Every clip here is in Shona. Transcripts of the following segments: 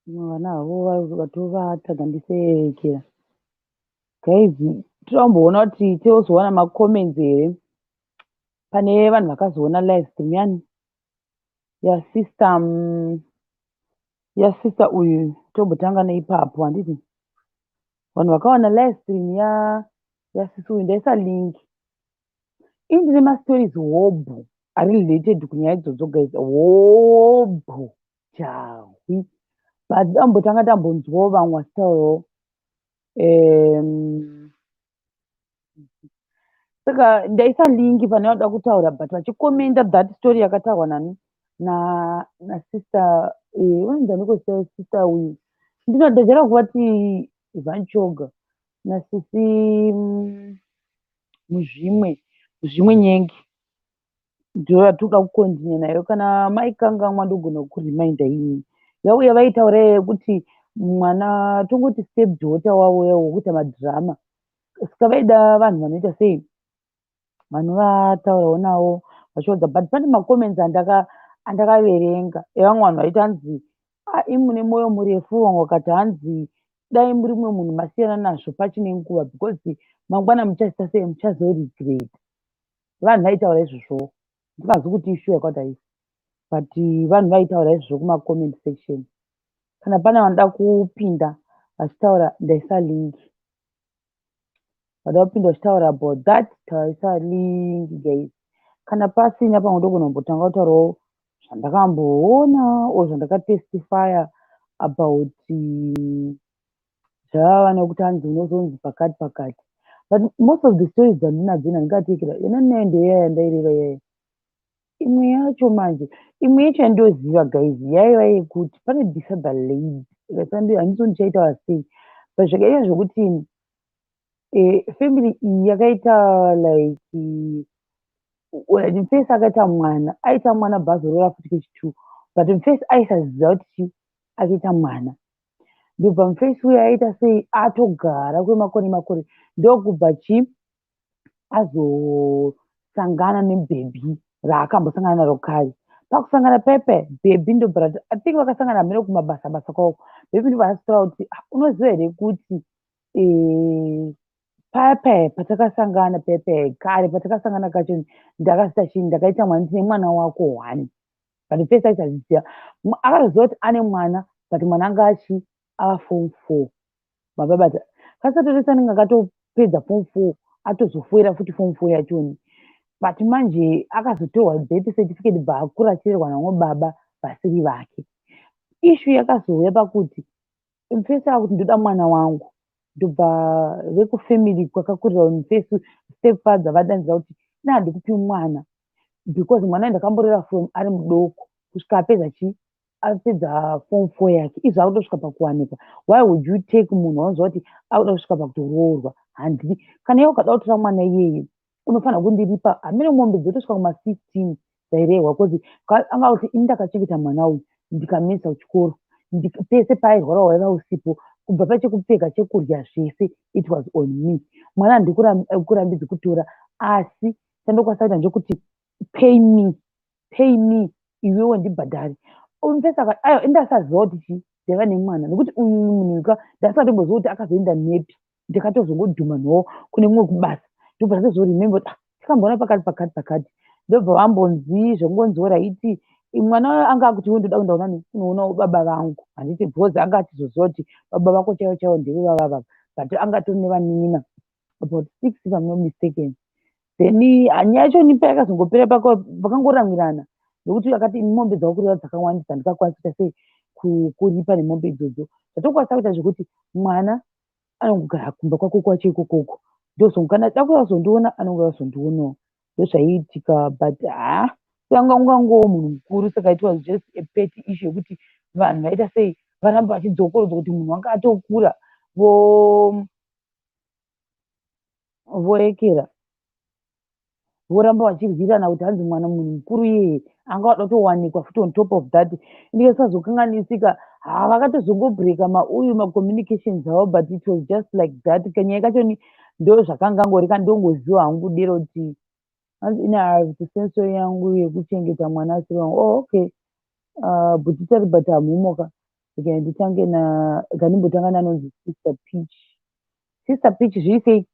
Vana havo vatovata gandisekera. Guys, tiramboona kuti tozowana macomments here pane vanhu vakazoona live stream yani yasister, yasister uyu. Tombotanga neipapo, handiti? Vanhu vakawana live stream yasisi uyu, ndaisa link. Ini ndine mastories hobho ari related kunyaya idzodzo, guys, hobho jahwi, but dambotanga tambonzwawo vamwe vachitaurawo. Saka ndaisa link pane vanoda kutaura, but vachikomenda that story yakataurwa nani, nasister vanonzi aniko, sister uyu ndinodedzera kuvati Vanchoga, nasisi Muzvimwe Nyengi, ndo yatinoda kucontinue nayo. Kana maikangamwa, ndogona kureminder ini yauya vaitaura yekuti mwana, tongoti step daughter wavo wekuita madhirama. Saka vaida vanhu vanoita sei, vanovataurawo navo vachiudza. But pane macomments andakaverenga evamwe vanhu vaiti hanzi, "Imi mune mwoyo murefu." Vamwe vakati hanzi, "Dai muri mumwe munhu, masiyana nazvo pachine nguva, because mangwana muchaita sei, muchazoregret." Vanhu vaitaura izvozvo, ndingazi kuti ishuwa yakati haisi, but vanhu vaitaura izvozvo kumacomment section. Kana pane vanoda kupinda vachitaura, ndaisa link. Vada kupinda vachitaura about that, taisa link, guys. Kana pasina, pamwe ndogona kumbotanga kutaurawo zvandakamboona or zvandakatestifya about zvavava nekuti hanzi unozonzi pakati pakati. But most of the stories dzandinadzo ini handingatekera yona ndeya yandaireva yaya. Imwe yacho manje, imwe yacho yandoziva, guys, yaiva yekuti pane this other lady. Handisi ndichaitaura sei, but zvakaita zvokuti family iyi yakaita like mufesi akaita mwana, aita mwana, bva azorora futi kechi2, but mufesi aisaziva kuti akaita mwana. Ndobva mufesi uyu aita sei, atogara kwemakore makore, ndokubva chi azosangana nebhebhi raakambosangana naro kare. Pakusangana pepe, bhebhi ndobva rati, I think vakasangana hamene kumabasa basa kwavo, bhebhi ndobva ratotaura kuti, "Unoziva here kuti paya patakasangana pepe kare, patakasangana kacho, ndakazita chii, ndakaita mwana, ndine mwana wako one." But first aisazviziva. Akatoziva kuti ane mwana, but mwana anga achi ava form four, mababata kasati anenge akatopedza form four, atozofoira futi form four yachoni. But manje akazotorwa birth certificate, bva akura achirerwa navamwe baba vasiri vake. Issue yakazouya pakuti mufesi akuti, "Ndoda mwana wangu." Ndobva vekufamily kwakakurira mufesi, stepfather, vadanzira kuti, "Ina handikupi mwana, because mwana ndakamborera from ari mudoko kusvika apedza chi apedza form four yake. Izvo akutosvika pakuwanikwa. Why would you take munhu waunoziva kuti akuda kusvika pakutoroorwa? Handidi. Kana iwe ukada kutora mwana iyeye, unofanira kundiripa." Hamene mombe dzotosvika kuma15 dzairehwa, because anga kuti, "Ini ndakachengeta mwana uyu, ndikamuendesa kuchikoro, pese paairwara waiva usipo, kubva pachekupfeka, chekurya, zvese, it was on me. Mwana handikurambidzi kutora, asi chandokwanisa kuita ndechekuti pay me, pay me, iwewe ndibhadhare." Mufesi akati, "Aiwa, indasaziva kuti chii, ndaiva nemwana, nekuti uyu munhu ka ndasatomboziva kuti akazoenda nepi. Ndakatozongodhuma nhawo kune mumwe kubasa, ndobva ndazozoremember kuti, ah, tikamboona pakati pakati pakati." Ndobva vambonzi zvekungonzi, "Alright." Mwana anga akuti, "Iwe, ndoda kuenda kunani, kunoonawo baba vangu, handiti?" Because anga achizoziva kuti baba vako chaivo chaivo ndeve vavava, but anga atori nevanin'ina about six, if I'm not mistaken. Then nyaya yacho nipa yakazongopera vakangoramwirana, nekuti akati, "Mombe dzaukureva dzakawandisa, ndingakwanisa kuita sei kuripa nemombe idzodzo? Zvatokwanisa kuita zvekuti mwana anongogara kumba kwako kwacho ikokoko, ndozongokana da kuuya kuzondiona, anongouya kuzondionawo." Ndozvaiitika, but haa, anga ungangowo munhu mukuru, saka it was just a petty issue yekuti vanhu vaita sei, varamba vachidzokorodza kuti munhu wanga atokura, vorekera voramba vachirwirana kuti hanzi mwana munhu mukuru iyeye anga wada kutowanikwa futi. On top of that, ndikasazokanganisika, ha, vakatozongobreaka mauyu macommunications avo, but it was just like that. Kanyaya kachoni ndo zvakangangori kandongoziva hangu dero kuti hanzi, "Ine have senso yangu yekuchengeta mwana asiri wangu." Oh, okay. Bhutitari, but hamumoka. Rega nditange na rega ndimbotanga nanonzi Sister Peach. Sister Peach, zviri sei?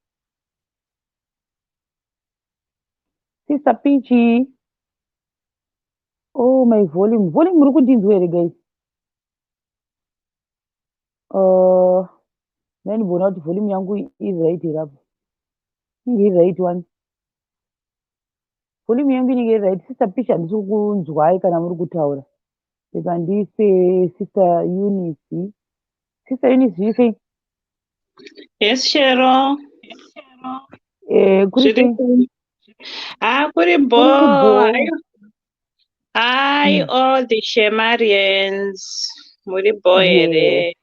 Sister Peach. Oh, my volume. Volume muri kundinzwa here guys? Ndaimbona kuti volume yangu iri right here apo. Inge iri right one. Volume yangu inenge iri right. Sister Peach, handisi kukunzwai kana muri kutaura. Rega ndiise Sister Eunice. Sister Eunice, zviri sei? Yes, Shero. Kuri Zviri sei? Ah, kuri Kuri bo. bo. Hi, all the Shemarians. Muri bo here?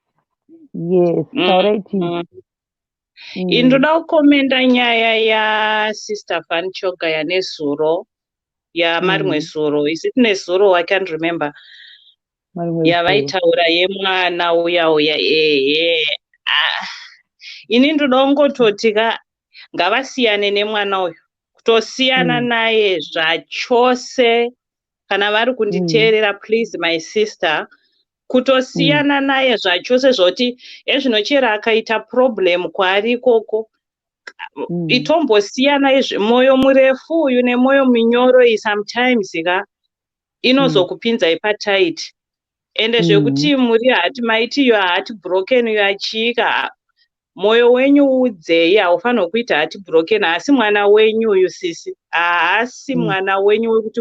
Yes, taurai tii. Ndoda kukomenda nyaya yaSister Van Choga yanezuro, yamarimwe zuro. Is it nezuro? I can't remember. Marimwe zuro. Yavaitaura yemwana uya uya, ehe. Ah, ini ndoda kungototi ka ngavasiyane nemwana uyu. Kutosiyana naye zvachose. Kana vari kunditeerera, please my sister, kutosiyana naye zvachose, zvoti ezvino chero akaita problem kwaari ikoko, itombosiyana izvi. Mwoyo murefu uyu nemwoyo minyoro iyi sometimes ka inozokupinzai patight. Ende zvekuti muri heart, maiti you are heart broken, you are chika, mwoyo wenyu udzei, haufanirwi kuita heart broken. Haasi mwana wenyu uyu, sisi, haasi mwana wenyu wekuti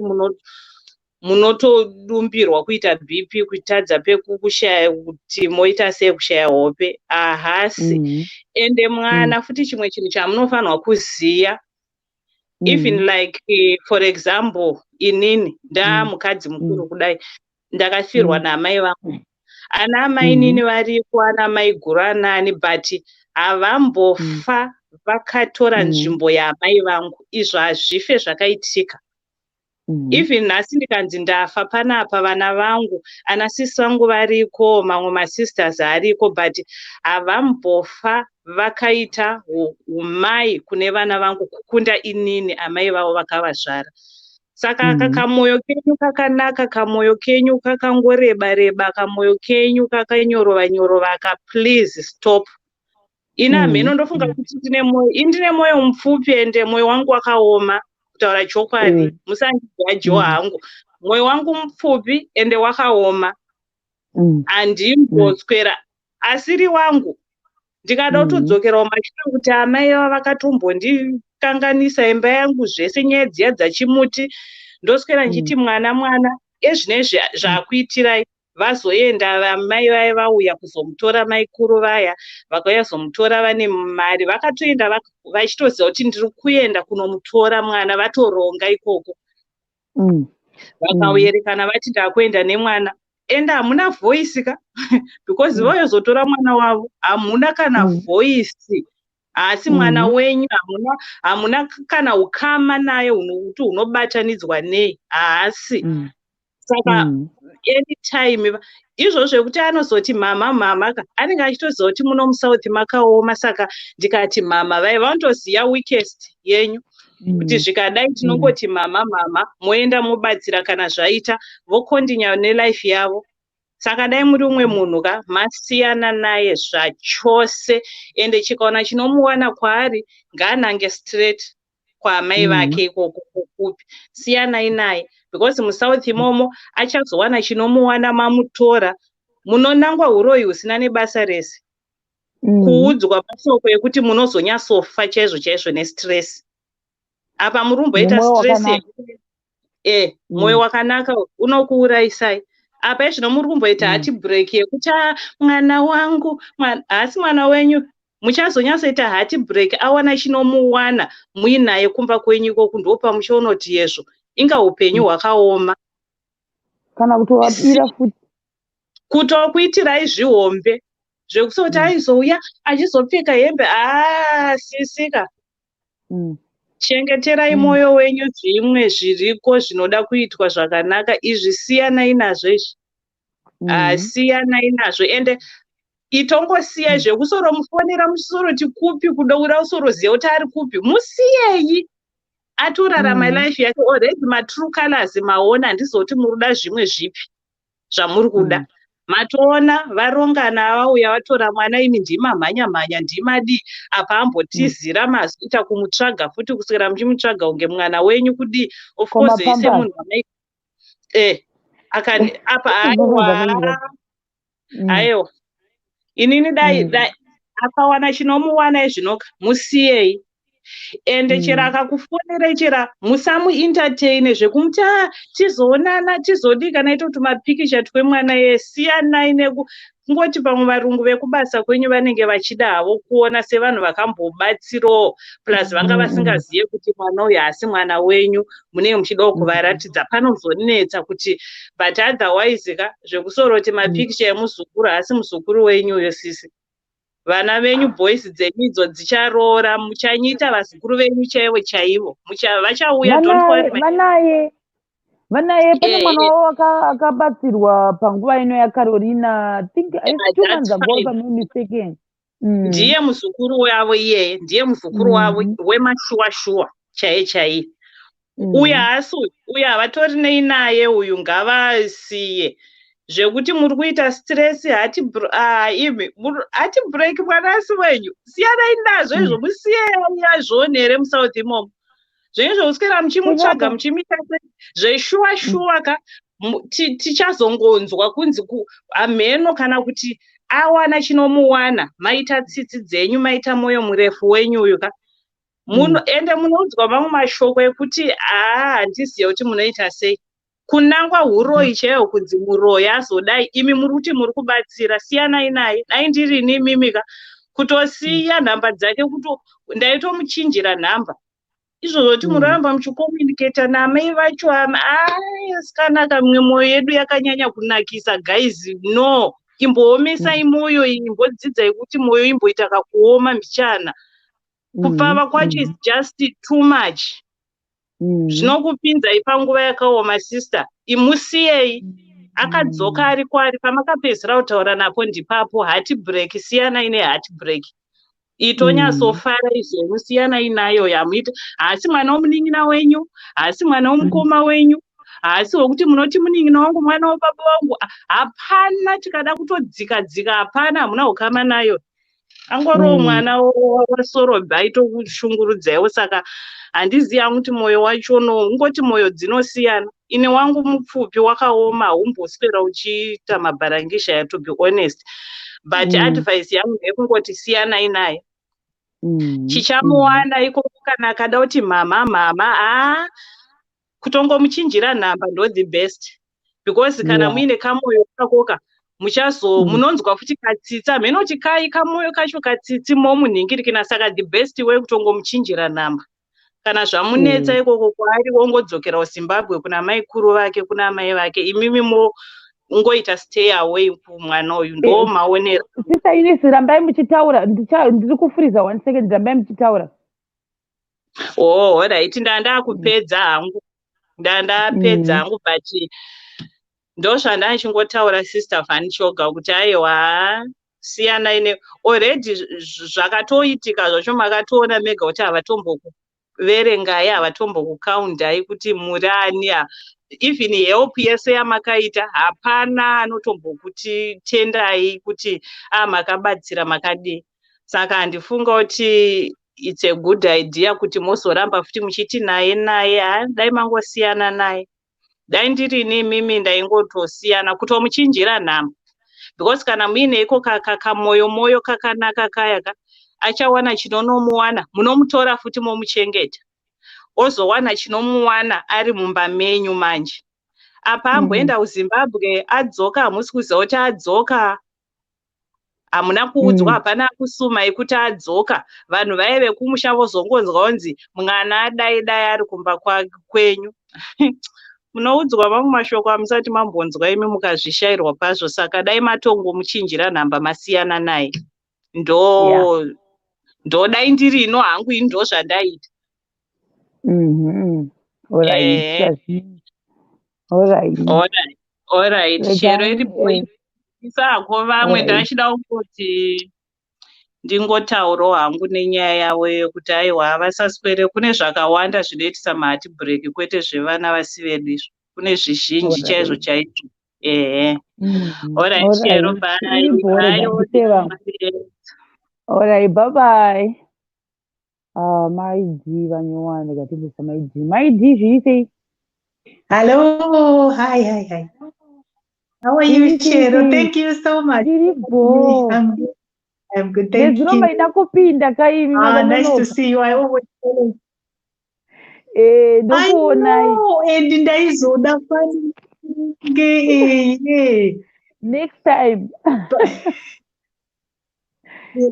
munotodumbirwa kuita BP, kutadza pekukushaya kuti moita sei, kushaya hope, haasi. Ende mwana futi, chimwe chinhu chamunofanirwa kuziya, even like for example, inini ndamukadzi mukuru kudai, ndakafirwa naamai vangu. Ana amainini variko, ana mai guru, anani, but havambofa vakatora nzvimbo yaamai vangu. Izvo hazvife zvakaitika. Even nhasi ndikanzi ndafa panapa, vana vangu, ana sisi vangu variko, mamwe masisters ariko, but havambofa vakaita umai kune vana vangu kukunda inini amai vavo vakavazvara. Saka aka kamwoyo kenyu kakanaka, kamwoyo kenyu kakangoreba reba, kamwoyo kenyu kakanyorova nyorova aka, please stop. Ini hameno, ndofunga kuti ndine mwoyo, ini ndine mwoyo mupfupi, ende mwoyo wangu wakaoma, kutaura chokwadi. Musandijajewo hangu, mwoyo wangu mupfupi ende wakaoma. Handimboswera asiri wangu. Ndikada kutodzokera kumashure kuti amai vava vakatombondikanganisa imba yangu zvese, nyaya dziya dzachimuti, ndoswera ndichiti mwana, mwana. Ezvinezvi zvakuitirai vazoenda, vamai vaya vauya kuzomutora, maikuru vaya vakauya kuzomutora vane mari, vakatoenda vachitoziva kuti ndiri kuenda kunomutora mwana, vatoronga ikoko. Vakaerekana vati ndakuenda nemwana, ende hamuna voice ka, because vauyozotora mwana wavo, hamuna kana voice. Haasi mwana wenyu, hamuna kana ukama naye hunokuti hunobatanidzwa nei, haasi. Saka anytime izvozvo zvekuti anozoti mama, mama ka, anenge achitoziva kuti muno muSouth makaoma, saka ndikati mama vai, vanotoziva weakest yenyu kuti zvikadai tinongoti mama, mama, moenda mobatsira. Kana zvaita, vokontinya nelife yavo. Saka dai muri umwe munhu ka, masiyana naye zvachose. Ende chikaona chinomuwana kwaari, ngaanange straight kwaamai vake ikoko kupi. Siyanai naye, because muSouth imomo achazowana chinomuwana mamutora, munonangwa uroyi husina nebasa rese, kuudzwa mashoko ekuti munozonyatsofa chaizvo chaizvo nestress. Apa muri kumboita Nemwoyo stress wakanaka. Mwoyo wakanaka unokuurayisai. Apa izvino muri kumboita heart break yekuti, "Ah, mwana wangu." Haasi mwana wenyu. Muchazonyatsoita heart break awana chinomuwana muinaye kumba kwenyu ikoko, ndopamuchaona kuti yezvo inga upenyu hwakaoma. Kana kutovabira futi. Kutokuitirai zvihombe zvekusoti aizouya achizopfeka hembe, aa, sisika. Chengeterai mwoyo wenyu. Zvimwe zviriko zvinoda kuitwa zvakanaka. Izvi siyanai nazvo izvi. Ah, siyanai nazvo. Ende itongosiyai zvekusoromufonera muchisoroti kupi, kuda kuda kusoroziva kuti ari kupi. Musiyei atorarama life yake already. Matrue colors maona, handizoti muri kuda zvimwe zvipi zvamuri kuda. Matoona varongana, vauya vatora mwana. Imi ndimamhanya mhanya, ndimadii apa, ambotizira, mazoita kumutsvaga futi, kuswera muchimutsvaga kunge mwana wenyu kudii. Of course ese munhu akani apa, aiwa, aiwa, inini dai dai akawana chinomuwana izvinoka, musiyei. Ende chero akakufonerai, chera musamuentertaine zvekumuti a tizoonana, tizodii, kana ita kuti mapikicha twemwana ye. Siyanai nekungoti pamwe varungu vekubasa kwenyu vanenge vachida havo kuona sevanhu vakambobatsirawo, plus vanga vasingazive kuti mwana uyu haasi mwana wenyu. Munenge muchidawo kuvaratidza, panozonetsa kuti, but otherwise ka, zvekusoroti mapikicha emuzukuru, haasi muzukuru wenyu uyo, sisi. Vana venyu, boys dzenyu idzo dzicharoora, muchanyita vazukuru venyu chaivo chaivo, vachauya. Vanaye, vanaye. Pane mwana wavo akabatsirwa panguva ino yaCarolina, think 2 months ago, if I'm not mistaken. Ndiye muzukuru wavo iyeye, ndiye muzukuru wavo wemashuwa shuwa chaiye chaiye. Uyu haasi uyu, havatori nei naye uyu, ngavasiye. Zvekuti muri kuita stress, hati imi hati break, mwana asi wenyu, siyanai nazvo izvo, musiyei azvionere muSouth imomo. Zvenyu zvokuswera muchimutsvaga, muchimuita zveshuwa shuwa ka, tichazongonzwa kunzi hamheno kana kuti awana chinomuwana. Maita tsitsi dzenyu, maita mwoyo murefu wenyu uyu ka. Ende munoudzwa mamwe mashoko ekuti haa, handizive kuti munoita sei, kunangwa uroyi chaiwo, kunzi muroyi azodai. Imi muri kuti muri kubatsira, siyanai naye. Dai ndirini imimi ka, kutosiya nhamba dzake, kuti ndaitomuchinjira nhamba izvozvo, kuti muramba muchicommunicata namai vacho. Ai, mimwe mwoyo yedu yakanyanya kunakisa, guys. No, imboomesai mwoyo iyi, imbodzidzai kuti mwoyo imboita kakuoma mbichana. Kupfava kwacho is just too much. Zvinokupinzai panguva yakaoma, sister. Imusiyei akadzoka ari kwari pamakapedzisira kutaura napo, ndipapo. Heartbreak, siyanai neheartbreak, itonyatsofara izvenyu, siyanai nayo yamuita. Haasi mwana womunin'ina wenyu, haasi mwana womukoma wenyu, haasi wekuti munoti munin'ina wangu, mwana wababa wangu. Hapana, tikada kutodzika dzika, hapana, hamuna ukama nayo. Angoriwo mwana wasorobha aitokushungurudzaiwo. Saka handizivi hangu kuti mwoyo wacho no, ungoti mwoyo dzinosiyana. Ine wangu mupfupi wakaoma, haumboswera uchiita mabharangisha, to be honest. But advice yangu ndeyekungoti siyanai naye. Chichamuwana ikoko kana akada kuti mama, mama, haa, kutongomuchinjira nhamba ndo the best, because kana muine kamwoyo kakoka, muchazo munonzwa futi katsitsi, hameno kuti kai kamwoyo kacho katsitsi momunhingirikina. Saka the best way kutongomuchinjira nhamba. Kana zvamunetsa ikoko kwaari, wongodzokera kuZimbabwe kuna maikuru vake, kuna mai vake. Imimi mongoita stay away kumwana uyu, ndo maonero. Sister Eunice, rambai muchitaura, ndiri kufuriza, one second, rambai muchitaura. Oh, alright, ndandakupedza hangu, ndandapedza hangu, but ndozvandachingotaura, Sister Vanchoga, kuti aiwa, siyanai ne already zvakatoitika zvacho. Makatoona mega kuti havatombokuverengai, havatombokukaundai kuti muri ani. Even help yese yamakaita, hapana anotombokuti tendai kuti a makabatsira, makadii. Saka handifunga kuti it's a good idea kuti mozoramba futi muchiti naye naye. Ha, dai mangosiyana naye. Dai ndirini imimi, ndaingotosiyana, kutomuchinjira nhamba, because kana muine iko kamwoyo mwoyo kakanaka kaya ka, achawana chinonomuwana, munomutora futi momuchengeta, ozowana chinomuwana ari mumba menyu. Manje apa amboenda kuZimbabwe, adzoka, hamusi kuziva kuti adzoka, hamuna kuudzwa, hapana kusumai kuti adzoka. Vanhu vaive vekumusha vozongonzwa kunzi mwana adai dai ari kumba kwenyu. Munoudzwa mamwe mashoko amusati mambonzwa imi, mukazvishayirwa pazvo. Saka dai matongomuchinjira nhamba, masiyana naye. Ndo ndo dai ndirino hangu ini, ndo zvandaita. Alright. Alright. Alright, chero iripo, isako vamwe. Ndachida kungoti ndingotaurawo hangu nenyaya yavo yekuti aiwa, vasaswere. Kune zvakawanda zvinoitisa maheartbreak, kwete zvevana vasi vedu izvo. Kune zvizhinji chaizvo chaizvo, ehe. Alright, Shero, bye. Bye. Alright, bye bye. Mai D vanyowani, ndikatimbisa Mai D. Mai D, zviri sei? Hello, hi, hi, hi. How are you, Shero? Thank you so much. Ndiripo. I'm good. I'm good. Thank you. Maida kupinda kaimi. Ah, nice to see you. I always follow. Eh, ndokuonai. And ndaizoda fange, eh. Next time.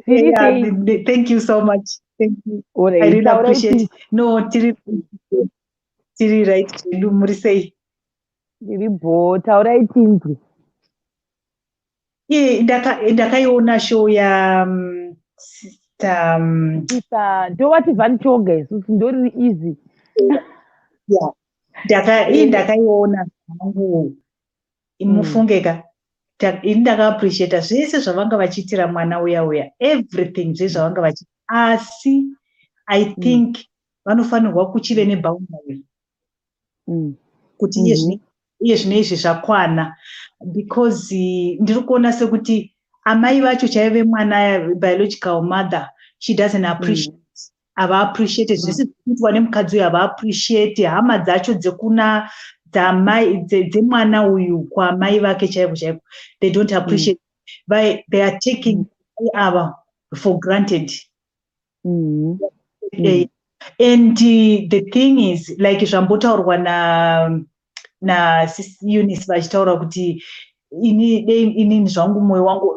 Yeah, thank you so much. Thank you. I really appreciate. No, tiri tiri right zvedu, muri sei? Ndiri bho, taurai tinzwi. Iye ndakaiona show ya sister Sister ndovati Van Choga, isusu ndoriri easy. Yeah. Ndakaiona zvangu. Mufunge ka. Ini ndakaappreciata zvese zvavanga vachiitira mwana uya uya, everything, zvese zvavanga vachi, asi I think vanofanirwa kuchive neboundary kuti iye zvino izvi zvakwana, because ndiri kuona sekuti amai vacho chaive mwana, biological mother, she doesn't appreciate, havaappreciate zvese zvikuitwa nemukadzi uyu, havaappreciate hama dzacho dzekuna dzamai dzemwana uyu, kwamai vake chaiko chaiko, they don't appreciate. They are taking ava for granted. And the thing is, like zvambotaurwa na Eunice vachitaura kuti ini dei inini zvangu mwoyo wangu,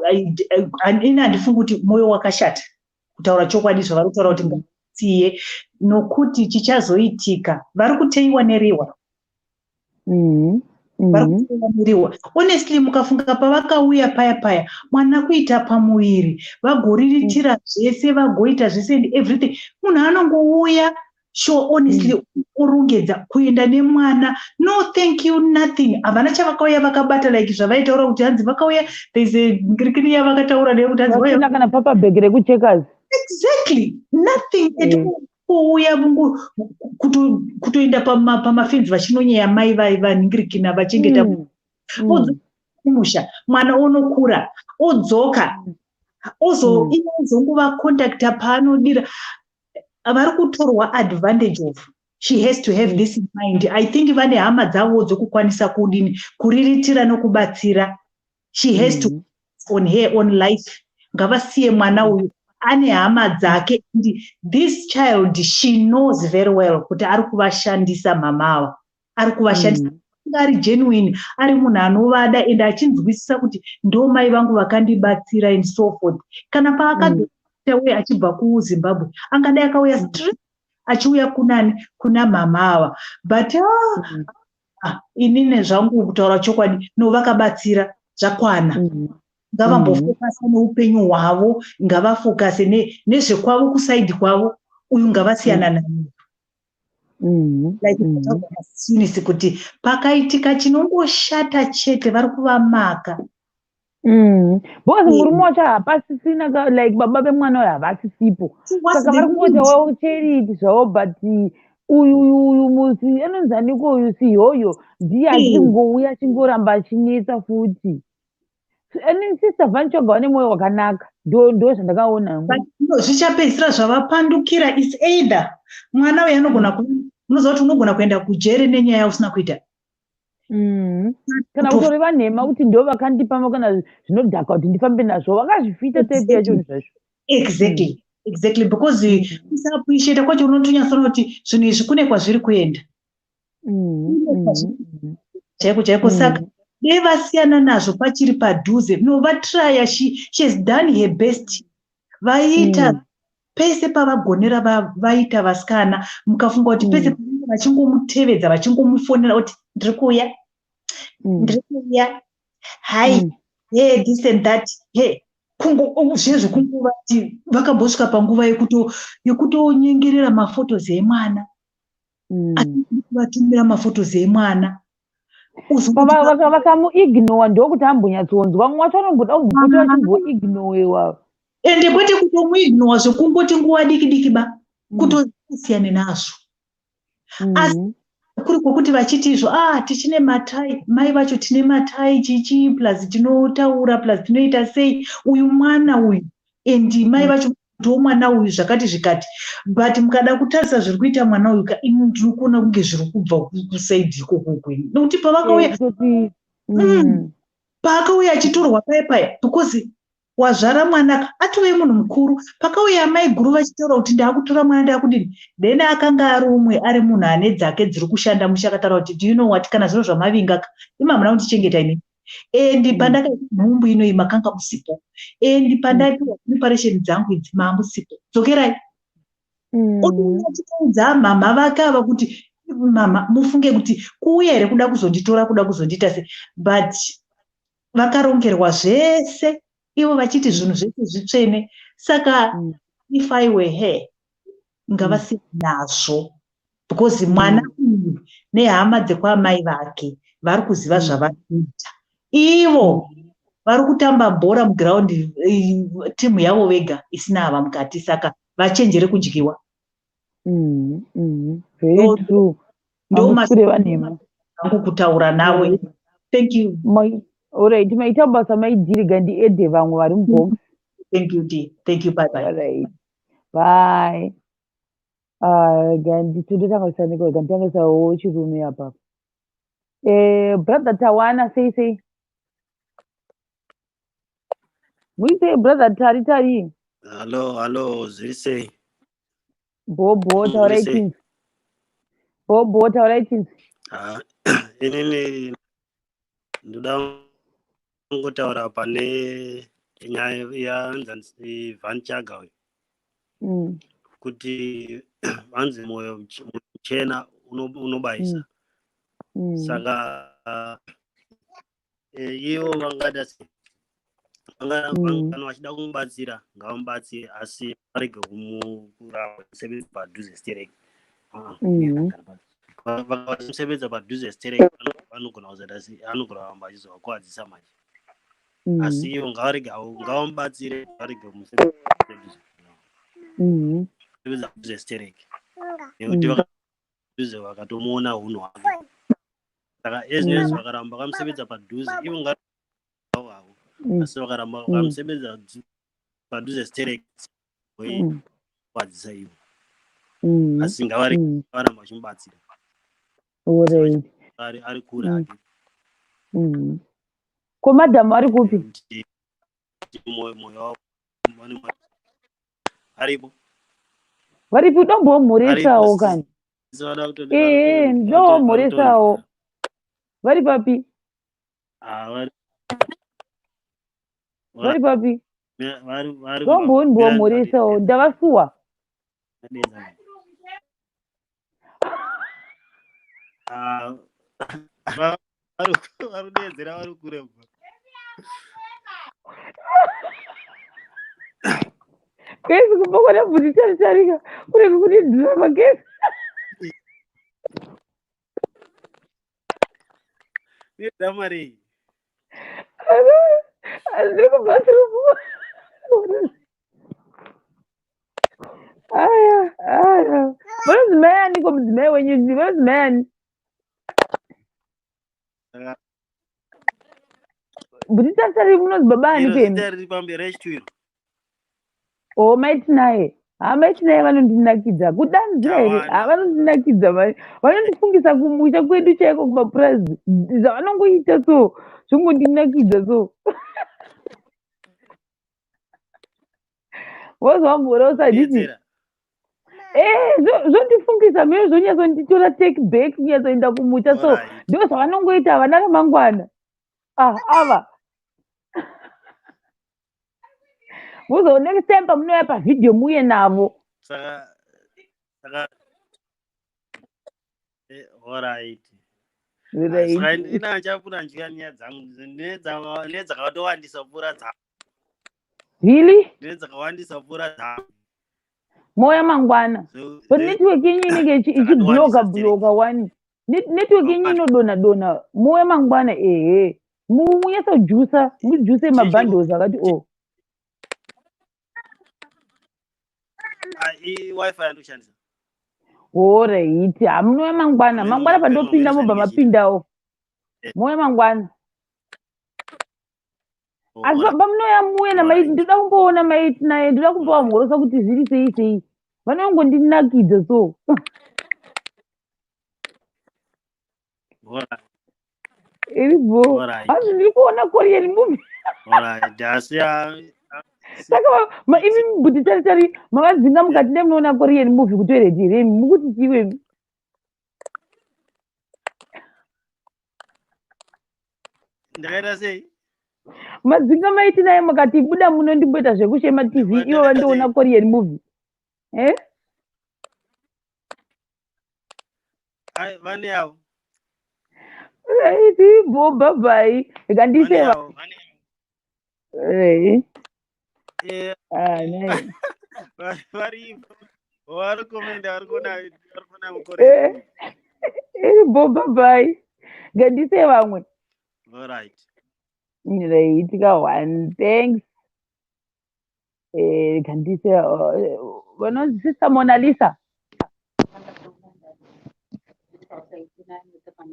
ini handifungi kuti mwoyo wakashata, kutaura chokwadi, zvavari kutaura kuti ngasiye, nokuti chichazoitika vari kuteiwa neriwa. Vari kuteiwa neriwa, honestly. Mukafunga pavakauya paya paya, mwana kuita pamuviri, vagoriritira zvese, vagoita zvese and everything, munhu anongouya, sure, honestly, orongedza kuenda nemwana, no thank you, nothing, havana chavakauya vakabata, like zvavaitaura kuti hanzi vakauya, there's a ngirikini yavakataura neyekuti hanzi Vasina kana paper bag rekuCheckers. Exactly, nothing at all. Kuuya kutoenda pamafenzi vachinonyeya mai vanhingirikina vachengeta, kumusha mwana onokura, odzoka, ozo iye ozongovacontacta paanodira. Vari kutorwa advantage of. She has to have this in mind. I think vane hama dzavo dzokukwanisa kudini, kuriritira nokubatsira. She has to on her own life. Ngavasiye mwana uyu, ane hama dzake. And this child, she knows very well kuti ari kuvashandisa, mama ava ari kuvashandisa. Ari genuine, ari munhu anovada and achinzwisisa kuti ndo mai vangu vakandibatsira and so forth, kana paakadzoka uye achibva kuZimbabwe, angadai akauya straight achiuya kunani, kuna mama ava. But ah, ah, inini zvangu, kutaura chokwadi, no, vakabatsira zvakwana. Ngavambofokasa neupenyu hwavo, ngavafokase nezvekwavo, kuside kwavo. Uyu ngavasiyana naye. Like Eunice, kuti pakaitika chinongoshata chete, vari kuvamaka. Because murume wacho hapasisina, like baba vemwana uyu havasisipo, saka vari kungoti wavo charity zvavo, but uyu uyu musi anonzi aniko uyu, Siyoyo, ndiye achingouya achingoramba achinetsa futi. And Sister Van Choga vane mwoyo wakanaka, ndo zvandakaona. Zvichapedzisira zvavapandukira. Is either mwana uyu anogona, unoziva kuti unogona kuenda kujere nenyaya yausina kuita. Kana kutoreva nhema kuti ndo vakandipa kana zvinodhaka kuti ndifambe nazvo, vakazvifita type yacho zvazvo. Exactly, because kusaappreciata kwacho unotonyatsoona kuti zvinhu izvi kune kwazviri kuenda chaiko chaiko. Saka dei vasiyana nazvo pachiri padhuze. No, vatraya, she has done her best, vaita pese pavagonera, vaita vasikana. Mukafunga kuti pese pavanenge vachingomutevedza, vachingomufonera kuti ndiri kuuya, ndiri kuuya, hi, hey, this and that, hey, zvezvo kungovati vakambosvika panguva yekutonyengerera maphotos emwana, vatumira maphotos emwana. Vakamuignora, ndokuti ambonyatsonzwa. Vamwe vacho vanomboda kumbopota vachimboignorewa. Ende kwete kutomuignora zvekungoti nguva diki diki ba, kutosiyane nazvo. Asi Kuri kwokuti vachiti izvo, ah, tichine matai, mai vacho tine matai chichi, plus tinotaura, plus tinoita sei, uyu mwana uyu, and mai vacho ndo mwana uyu zvakati zvikati. But mukada kutarisa zviri kuita mwana uyu, ini ndiri kuona kunge zviri kubva kusaidi ikoko kwenyu, nekuti pavakauya paakauya achitorwa paya paya, because wazvara mwana atove munhu mukuru. Pakauya amai guru vachitaura kuti ndaakutora mwana, ndaakudini, then akanga ari umwe ari munhu ane dzake dziri kushanda musha, akataura kuti, "Do you know what? Kana zviro zvamavinga ka, imi hamuna kundichengeta inini, and pandakaita nhumbu inoyi makanga musipo, and pandaipiwa preparation dzangu idzi maamusipo, dzokerai." Otouya achitoudza mama vake ava kuti, "Mama, mufunge kuti kuuya here kuda kuzonditora, kuda kuzondiita sei?" But vakarongerwa zvese, ivo vachiti zvinhu zvese zvitsvene. Saka if I were her, ngavasiyane nazvo, because mwana uyu nehama dzekwamai vake vari kuziva zvavari kuita. Ivo vari kutamba bhora mugiraundi, timu yavo vega isina ava mukati, saka vachenjere kudyiwa. Very true. Ndo Hamusi nhema. Angu kutaura nawe. Thank you. Alright, maita basa maidhiriga, ndiedhe vamwe vari mubox. Thank you, dear. Thank you. Bye bye. Alright, bye. Tototanga kusanika, ganditangisawo chirume apa. Brother Tawana, sei sei? Muisei, brother Tari Tari. Hallo, hallo, zviri sei? Bhobho, taurai. Muri sei? Chinzi bhobho, taurai chinzi. Ah, inini ndoda kungotaura pane nyaya yaanzi Van Chaga uyu, kuti vanzi mwoyo muchena unobayisa. Saka ivo vangada sei? Kana vachida kumubatsira, ngavamubatsire, asi varege kuramba kusevenza padhuze stereki. Vakamusevenza padhuze stereki, vanogona kuzoita sei? Anogona kuramba achizovakuwadzisa manje. Asi ivo ngavarege havo, ngavamubatsire, varege kumusevenza padhuze stereki, nekuti padhuze vakatomuona unhu hwake. Saka ezvinezvi vakaramba vakamusevenza padhuze, ivo ngavo havo, asi vakaramba vakamusevenza padhuze stereki, kuwadzisa ivo. Asi ngavarege, varamba vachimubatsira. Ari kure hake. Ko madhamu ari kupi? Kuti mwoyo wavo aripo. Varipi? Udombomhoresawo. Aripo. Kani. Sisi vada Ehe, ndomhoresawo. Vari papi? Ah, Vari papi? vari Ndombomhoresawo, ndavasuwa. Ah, vari kudeedzera vari kure uko. Kesi kubva kwana bvuti taritarika kunenge kune drama kesi. Drama rei? Ndiri kubathroom. Aya aya, munodzimai aniko? Mudzimai wenyu munodzimai ani? Bvuti taritari, munonzi baba ani Iro kwenu? zita riri pamberi rechitwiro. O, maitinaye. Ha, maitinaye vanondinakidza kudanzira here? Tawana. Ha, vanondinakidza, vanondifungisa kumusha kwedu chaiko kumapurazi. Zvavanongoita so zvingondinakidza so. Wozvambora usaditi. Deedzera. Zvondifungisa mene, zvonyatsonditora take back kunyatsoenda kumusha so. Ndo zvavanongoita, havana ramangwana. Ah, ava muzo next time pamunouya pavhidhiyo muuye navo. Saka alright. Right. Saka ina achapfuura ndya nyaya dzangu ndine dzakatowandisa kupfuura dzangu. Really? Ndine dzakawandisa kupfuura dzangu. Moya mangwana. But network yenyu inenge ichibloka bloka one. Network yenyu inodonha donha. Moya mangwana, ehe, munyatsojusa, mujuse mabundles akati o. Iwifi yandoshandisa. Alright, hamunouya mangwana. Mangwana pandopinda mobva mapindawo. Mouya mangwana. Asi pamunouya muuye namaiti, ndoda kumboona maiti naye, ndoda kumbovamhorosa kuti zviri sei sei. Vanongondinakidza so. Iri bho. Hanzi ndiri kuona Korean movie. Saka imi bhuti tari tari makadzinga mukati nemunoona Korean movie kutoilet here imi mukuti chiwe. Ndakaita sei? Madzinga maiti naye mukati buda muno ndimboita zvekushema TV ivo vandoona Korean movie. Eh? Ai vane avo. Right, bo bye bye. Ngandise. Eh. Ah, nice. Vari vari komenda vari kuona vari kuona mukore. Eh, bo bye bye. Ngandise vamwe. All right. Right, ka one. Thanks. Eh, ngandise vanonzi Sister Mona Lisa.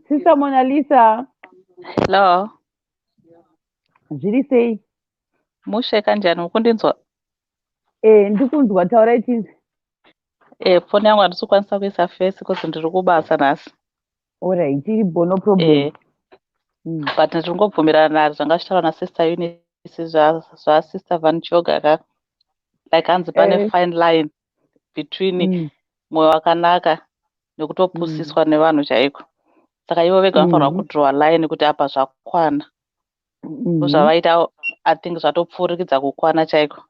Sister Mona Lisa. Hello. Zviri sei? Mushe kanjani mukundinzwa? Eh, ndikunzwa taurai tinzi. Eh, foni yangu handisi kukwanisa kuisa face because ndiri kubasa nhasi. Alright, iri bo no problem. Eh. But ndiri kungobvumirana nazvo zvanga zvichitaurwa naSister Eunice zvaSister Van Choga ka. Like hanzi pane fine line between mwoyo wakanaka nekutopusiswa nevanhu chaiko. Saka ivo vega vanofanirwa kudrowa line kuti apa zvakwana. Zvavaita I think zvatopfurikidza kukwana chaiko.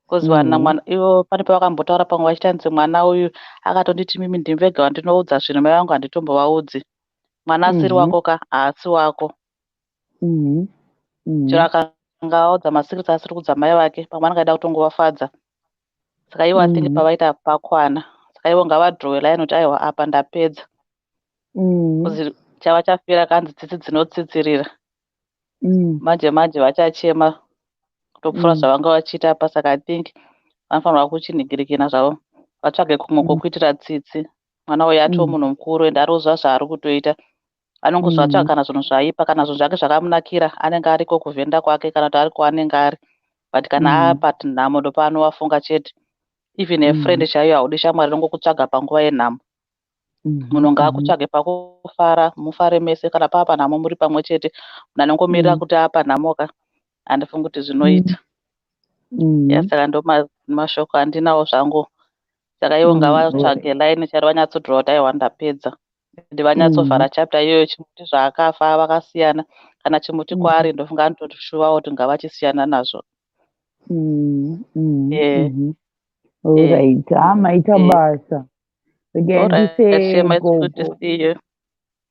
Because vana mwana ivo pane pavakambotaura pamwe vachitanzi mwana uyu akatonditi mimi ndimi vega vandinoudza zvinhu mai vangu handitombovaudzi. Mwana asiri wako ka haasi wako. Chero akanga audza masecrets asiri kuudza mai vake pamwe anenge aida kutongovafadza. Saka ivo I think pavaita pakwana. Saka ivo ngavadrowe line kuti aiwa apa ndapedza. Because chava chafira kanzi tsitsi dzinotsitsirira. Manje manje vachachema kutopfuura zvavanga vachiita apa. Saka I think vanofanirwa kuchinhingirikina zvavo vatsvage kumwe kwokuitira tsitsi. Mwana uyu atoo munhu mukuru ende ari kuziva zvaari kutoita. Anongozovatsvaga kana zvinhu zvaipa kana zvinhu zvake zvakamunakira anenge ariko kuvhenda kwake kana kuti ari kwaanenge ari. But kana apa nhamo ndopaanovafunga chete. Even a friend chaiyo haudi shamwari inongokutsvaga panguva yenhamo. Munhu ngaakutsvage pakufara mufare mese kana pava panhamo muri pamwe chete. Munhu anongomirira kuti apa nhamo ka handifungi kuti zvinoita. Saka ndo mashoko andinawo zvangu. Saka ivo ngavatsvage line chairo vanyatsodhirowa kuti aiwa ndapedza. Ende vanyatsovhara chapter iyoyo chimuti zvaakafa vakasiyana. Kana chimuti kwaari ndofunga anotoshuvawo kuti ngavachisiyana nazvo. Alright, maita basa. Again, Alright, Shema, it's good to see you.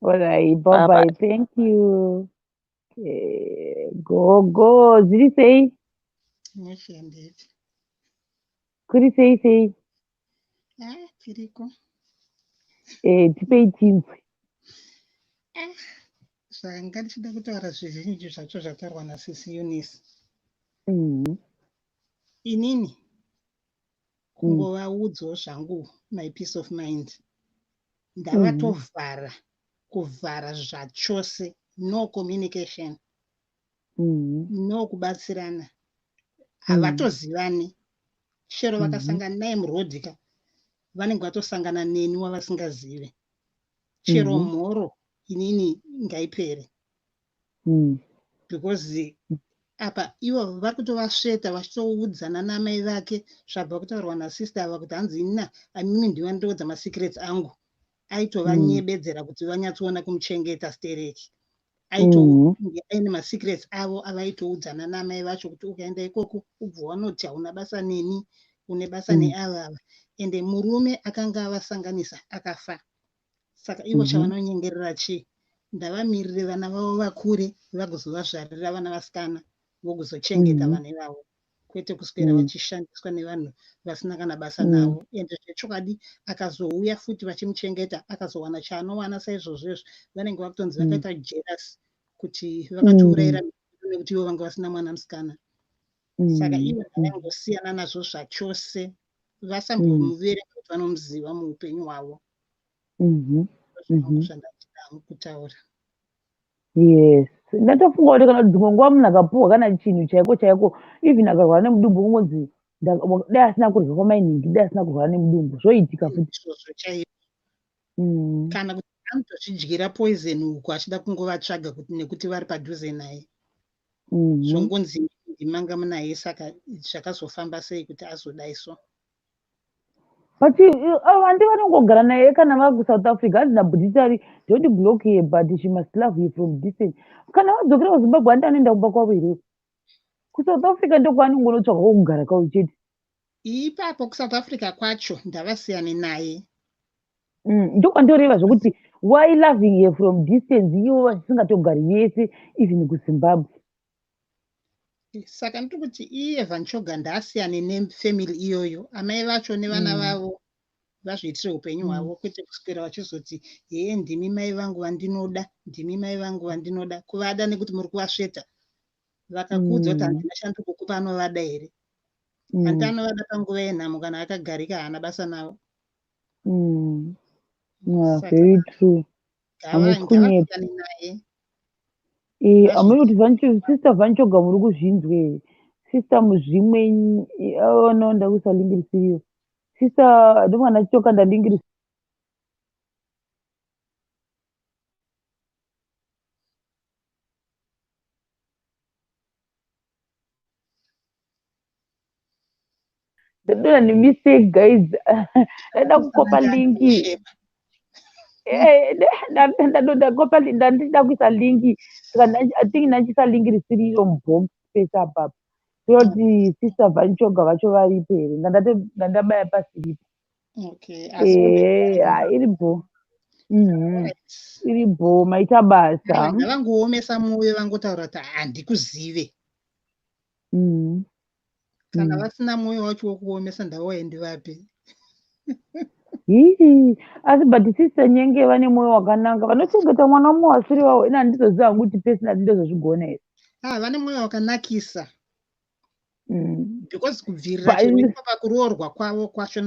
Alright, bye bye. Thank you. Go go. Zviri sei? Kuri sei sei? Tiriko. Tipei tinzwe. Zvanga ndichida kutaura zvizhinji zvacho zvataurwa naSisi Eunice. Inini kungovaudzawo zvangu my peace of mind. Ndavatovhara kuvhara zvachose, no communication, no kubatsirana. Havatozivani. Chero vakasangana naye murodhi ka vanenge vatosangana neni wavasingazive. Chero mhoro inini ngaipere. Because apa ivo vari kutovasveta vachitoudzana namai vake zvabva kutaurwa nasister ava kuti hanzi inina amimi ndiva ndoudza masecrets angu. Aitovanyebedzera kuti vanyatsoona kumuchengeta stereki. Aitonge aine masecrets avo avaitoudzana namai vacho kuti ukaenda ikoko ubva wanoti hauna basa neni, une basa neava ava. Ende murume akanga avasanganisa akafa. Saka ivo chavanonyengerera chii? Ndavamirire vana vavo vakure vagozovazvarira vana vasikana vokuzochengeta vana ivavo. Kwete kuswera vachishandiswa nevanhu vasina kana basa navo. Ende zvechokwadi akazouya futi vachimuchengeta akazowana chaanowana saizvozvo izvo vanenge vakutonzi vakaita jealous kuti vakatiurayira nekuti ivo vanga vasina mwana musikana. Saka ivo ngavangosiyana nazvo zvachose vasambomuverenga. kuti vanomuziva muupenyu hwavo. Zvandachida kutaura. Yes, ndatofunga kuti kana dzimwe nguva munhu akapuhwa kana chinhu chaiko chaiko, even akarwara nemudumbu, kungonzi dai asina kurya kwamainingi, dai asina kurwara nemudumbu, zvoitika futi. Izvozvo chaizvo. Kana kuti anotozvidyira poison uku achida kungovatsvaga kuti nekuti vari padhuze naye. Zvongonzi ndimanga munaye, saka zvakazofamba sei kuti azodai so? But handi vanongogara naye kana vari kuSouth Africa? Hanzi naBhutitari, "Don't block her, but she must love you from distance." Kana vadzokera kuZimbabwe, handi anoenda kumba kwavo here? KuSouth Africa ndokwaanongonotsvaga kwokugara kwavo chete. Ipapo kuSouth Africa kwacho ndavasiyane naye. Ndokwandoreva zvokuti why loving her from distance, ivo vasingatogari vese even kuZimbabwe? Saka ndiri kuti iye Vanchoga ndaasiyane nefamily iyoyo, amai vacho nevana vavo vazviitire upenyu hwavo, kwete kuswera vachizoti, "Hee, ndimi mai vangu vandinoda, ndimi mai vangu vandinoda." Kuvada nekuti muri kuvasveta. Vakakuudza kuti handina chandiri kukupa, anovada here? Handi anovada panguva yenhamo. Kana akagarika, haana basa navo. Yeah, very true. Ngavasiyane naye. Hamuri kuti Sister Vanchoga, muri kuzvinzwa here? Sister muzvimwe, oh no, ndakuisa link risiriyo. Sister, ndomwana chitokanda link. Ndadona nemistake, guys. Ndaida kukopa link. Ndakopa, ndandida kuisa link, saka I think ndachiisa link risiriyo mubox pese apapo. Toti Sister Vanchoga vacho varipo here? Ndandabaya pasiripo. Iripo, iripo. Maita basa. Ngavangoomesa mwoyo, vangotaura kuti handikuzive. Kana vasina mwoyo wacho wokuomesa, ndauya ndivape. Hii, asi but Sister Nyenge vane mwoyo wakanaka, vanochengeta mwana mumwe wasiri wavo. Ina handizoziva hangu kuti personally ndozozvigona here. Ah, vane mwoyo wakanakisa. Because kubvirira chero ipo pakuroorwa kwavo kwacho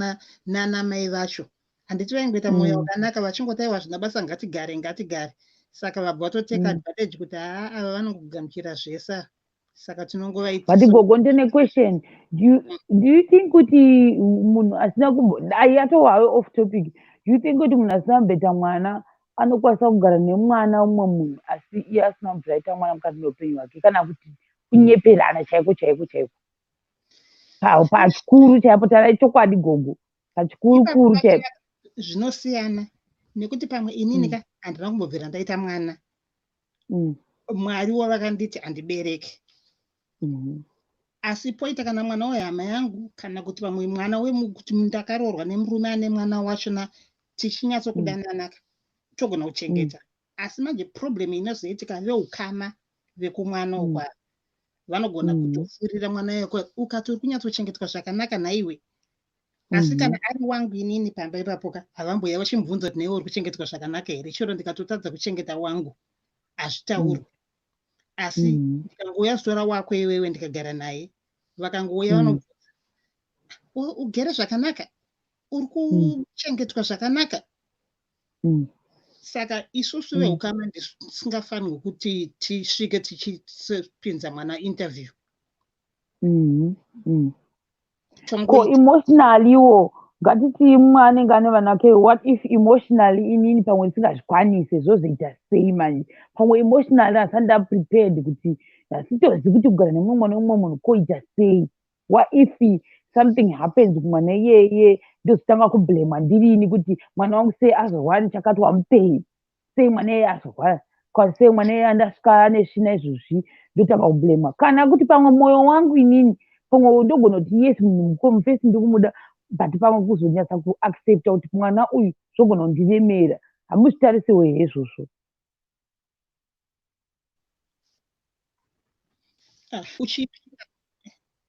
nanamai vacho, handiti vaingoita mwoyo wakanaka, vachingoti, "Aiwa, zvina basa, ngatigare, ngatigare." Saka vabva vatoteka advantage kuti haa, ava vanongogamuchira zvese, saka tinongovaitisa. But gogo, ndine question. Do you think kuti munhu asina kumbo, dai yatovawe off topic, do you think kuti munhu asina kumboita mwana anokwanisa kugara nemwana umwe munhu, asi iye asina kumbobvira aita mwana mukati meupenyu hwake, kana kuti kunyeperana chaiko chaiko chaiko, pachikuru chaipo? Tarai chokwadi, gogo, pachikuru kuru chaipo. Zvinosiyana, nekuti pamwe inini ka handina kumbobvira ndaita mwana. Mwari wavakanditi handibereke. Asi poita kana mwana wehama yangu, kana kuti pamwe mwana wekuti ndakaroorwa nemurume ane mwana wachona, tichinyatsokudanana, togona kuchengeta. Asi manje problem inozoitika, veukama vekumwana ukwa vanogona kutofurira mwana weko, ukati uri kunyatsochengetwa zvakanaka nhaiwe. Asi kana ari wangu inini pamba ipapo ka, havamboya vachimubvunza kuti, "Naiwe uri kuchengetwa zvakanaka here?" Chero ndikatotadza kuchengeta wangu, hazvitaurwi. Asi ndikangouya zitora wako iwewe, ndikagara naye, vakangouya vanobvunza, "Ugere zvakanaka? Uri kuchengetwa zvakanaka?" Saka isusu veukama ndisingafanirwi kuti tisvike tichipinza mwana interview. Ko emotionally wo, ngatiti mumwe anenge ane vana vake, what if emotionally inini pamwe ndisingazvikwanise, zvozoita sei manje? Pamwe emotionally handisati ndaprepared, kuti handitozivi kuti kugara nemumwe mwana wemumwe munhu koita sei. What if something happens kumwana iyeye, ndozotanga kublamwa ndirini kuti mwana wangu sei azorwara nechakati, wamupei sei mwana iyeye azorwara, sei mwana iyeye andasvika ane svina izvozvi, ndotanga kublamwa. Kana kuti pamwe mwoyo wangu inini, pamwe ndogona kuti yes, munhu mufesi ndikumuda, but pamwe kuzonyatsa kuaccepta kuti mwana uyu zvogona kundiremera. Hamuzvitarisiwo here izvozvo?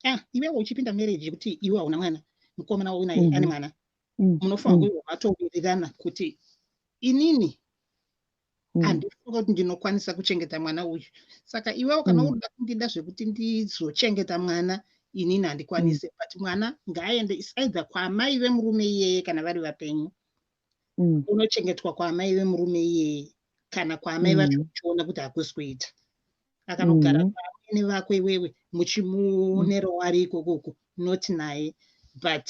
Ah, iwewe uchipinda marriage yekuti iwe hauna mwana, mukomana unaye ane mwana, munofanira kuva matowirirana kuti inini handifunga kuti ndinokwanisa kuchengeta mwana uyu, saka iwewe kana urida kundida zvekuti ndizochengeta mwana. Inini handikwanise, but mwana ngaaende, is either kwaamai vemurume iyeye kana vari vapenyu, unochengetwa kwaamai vemurume iyeye kana kwaamai vacho uchiona kuti hakusi kuita, akanogara kwaamwene vako iwewe muchimuonerawo ari ikokoko, not naye, but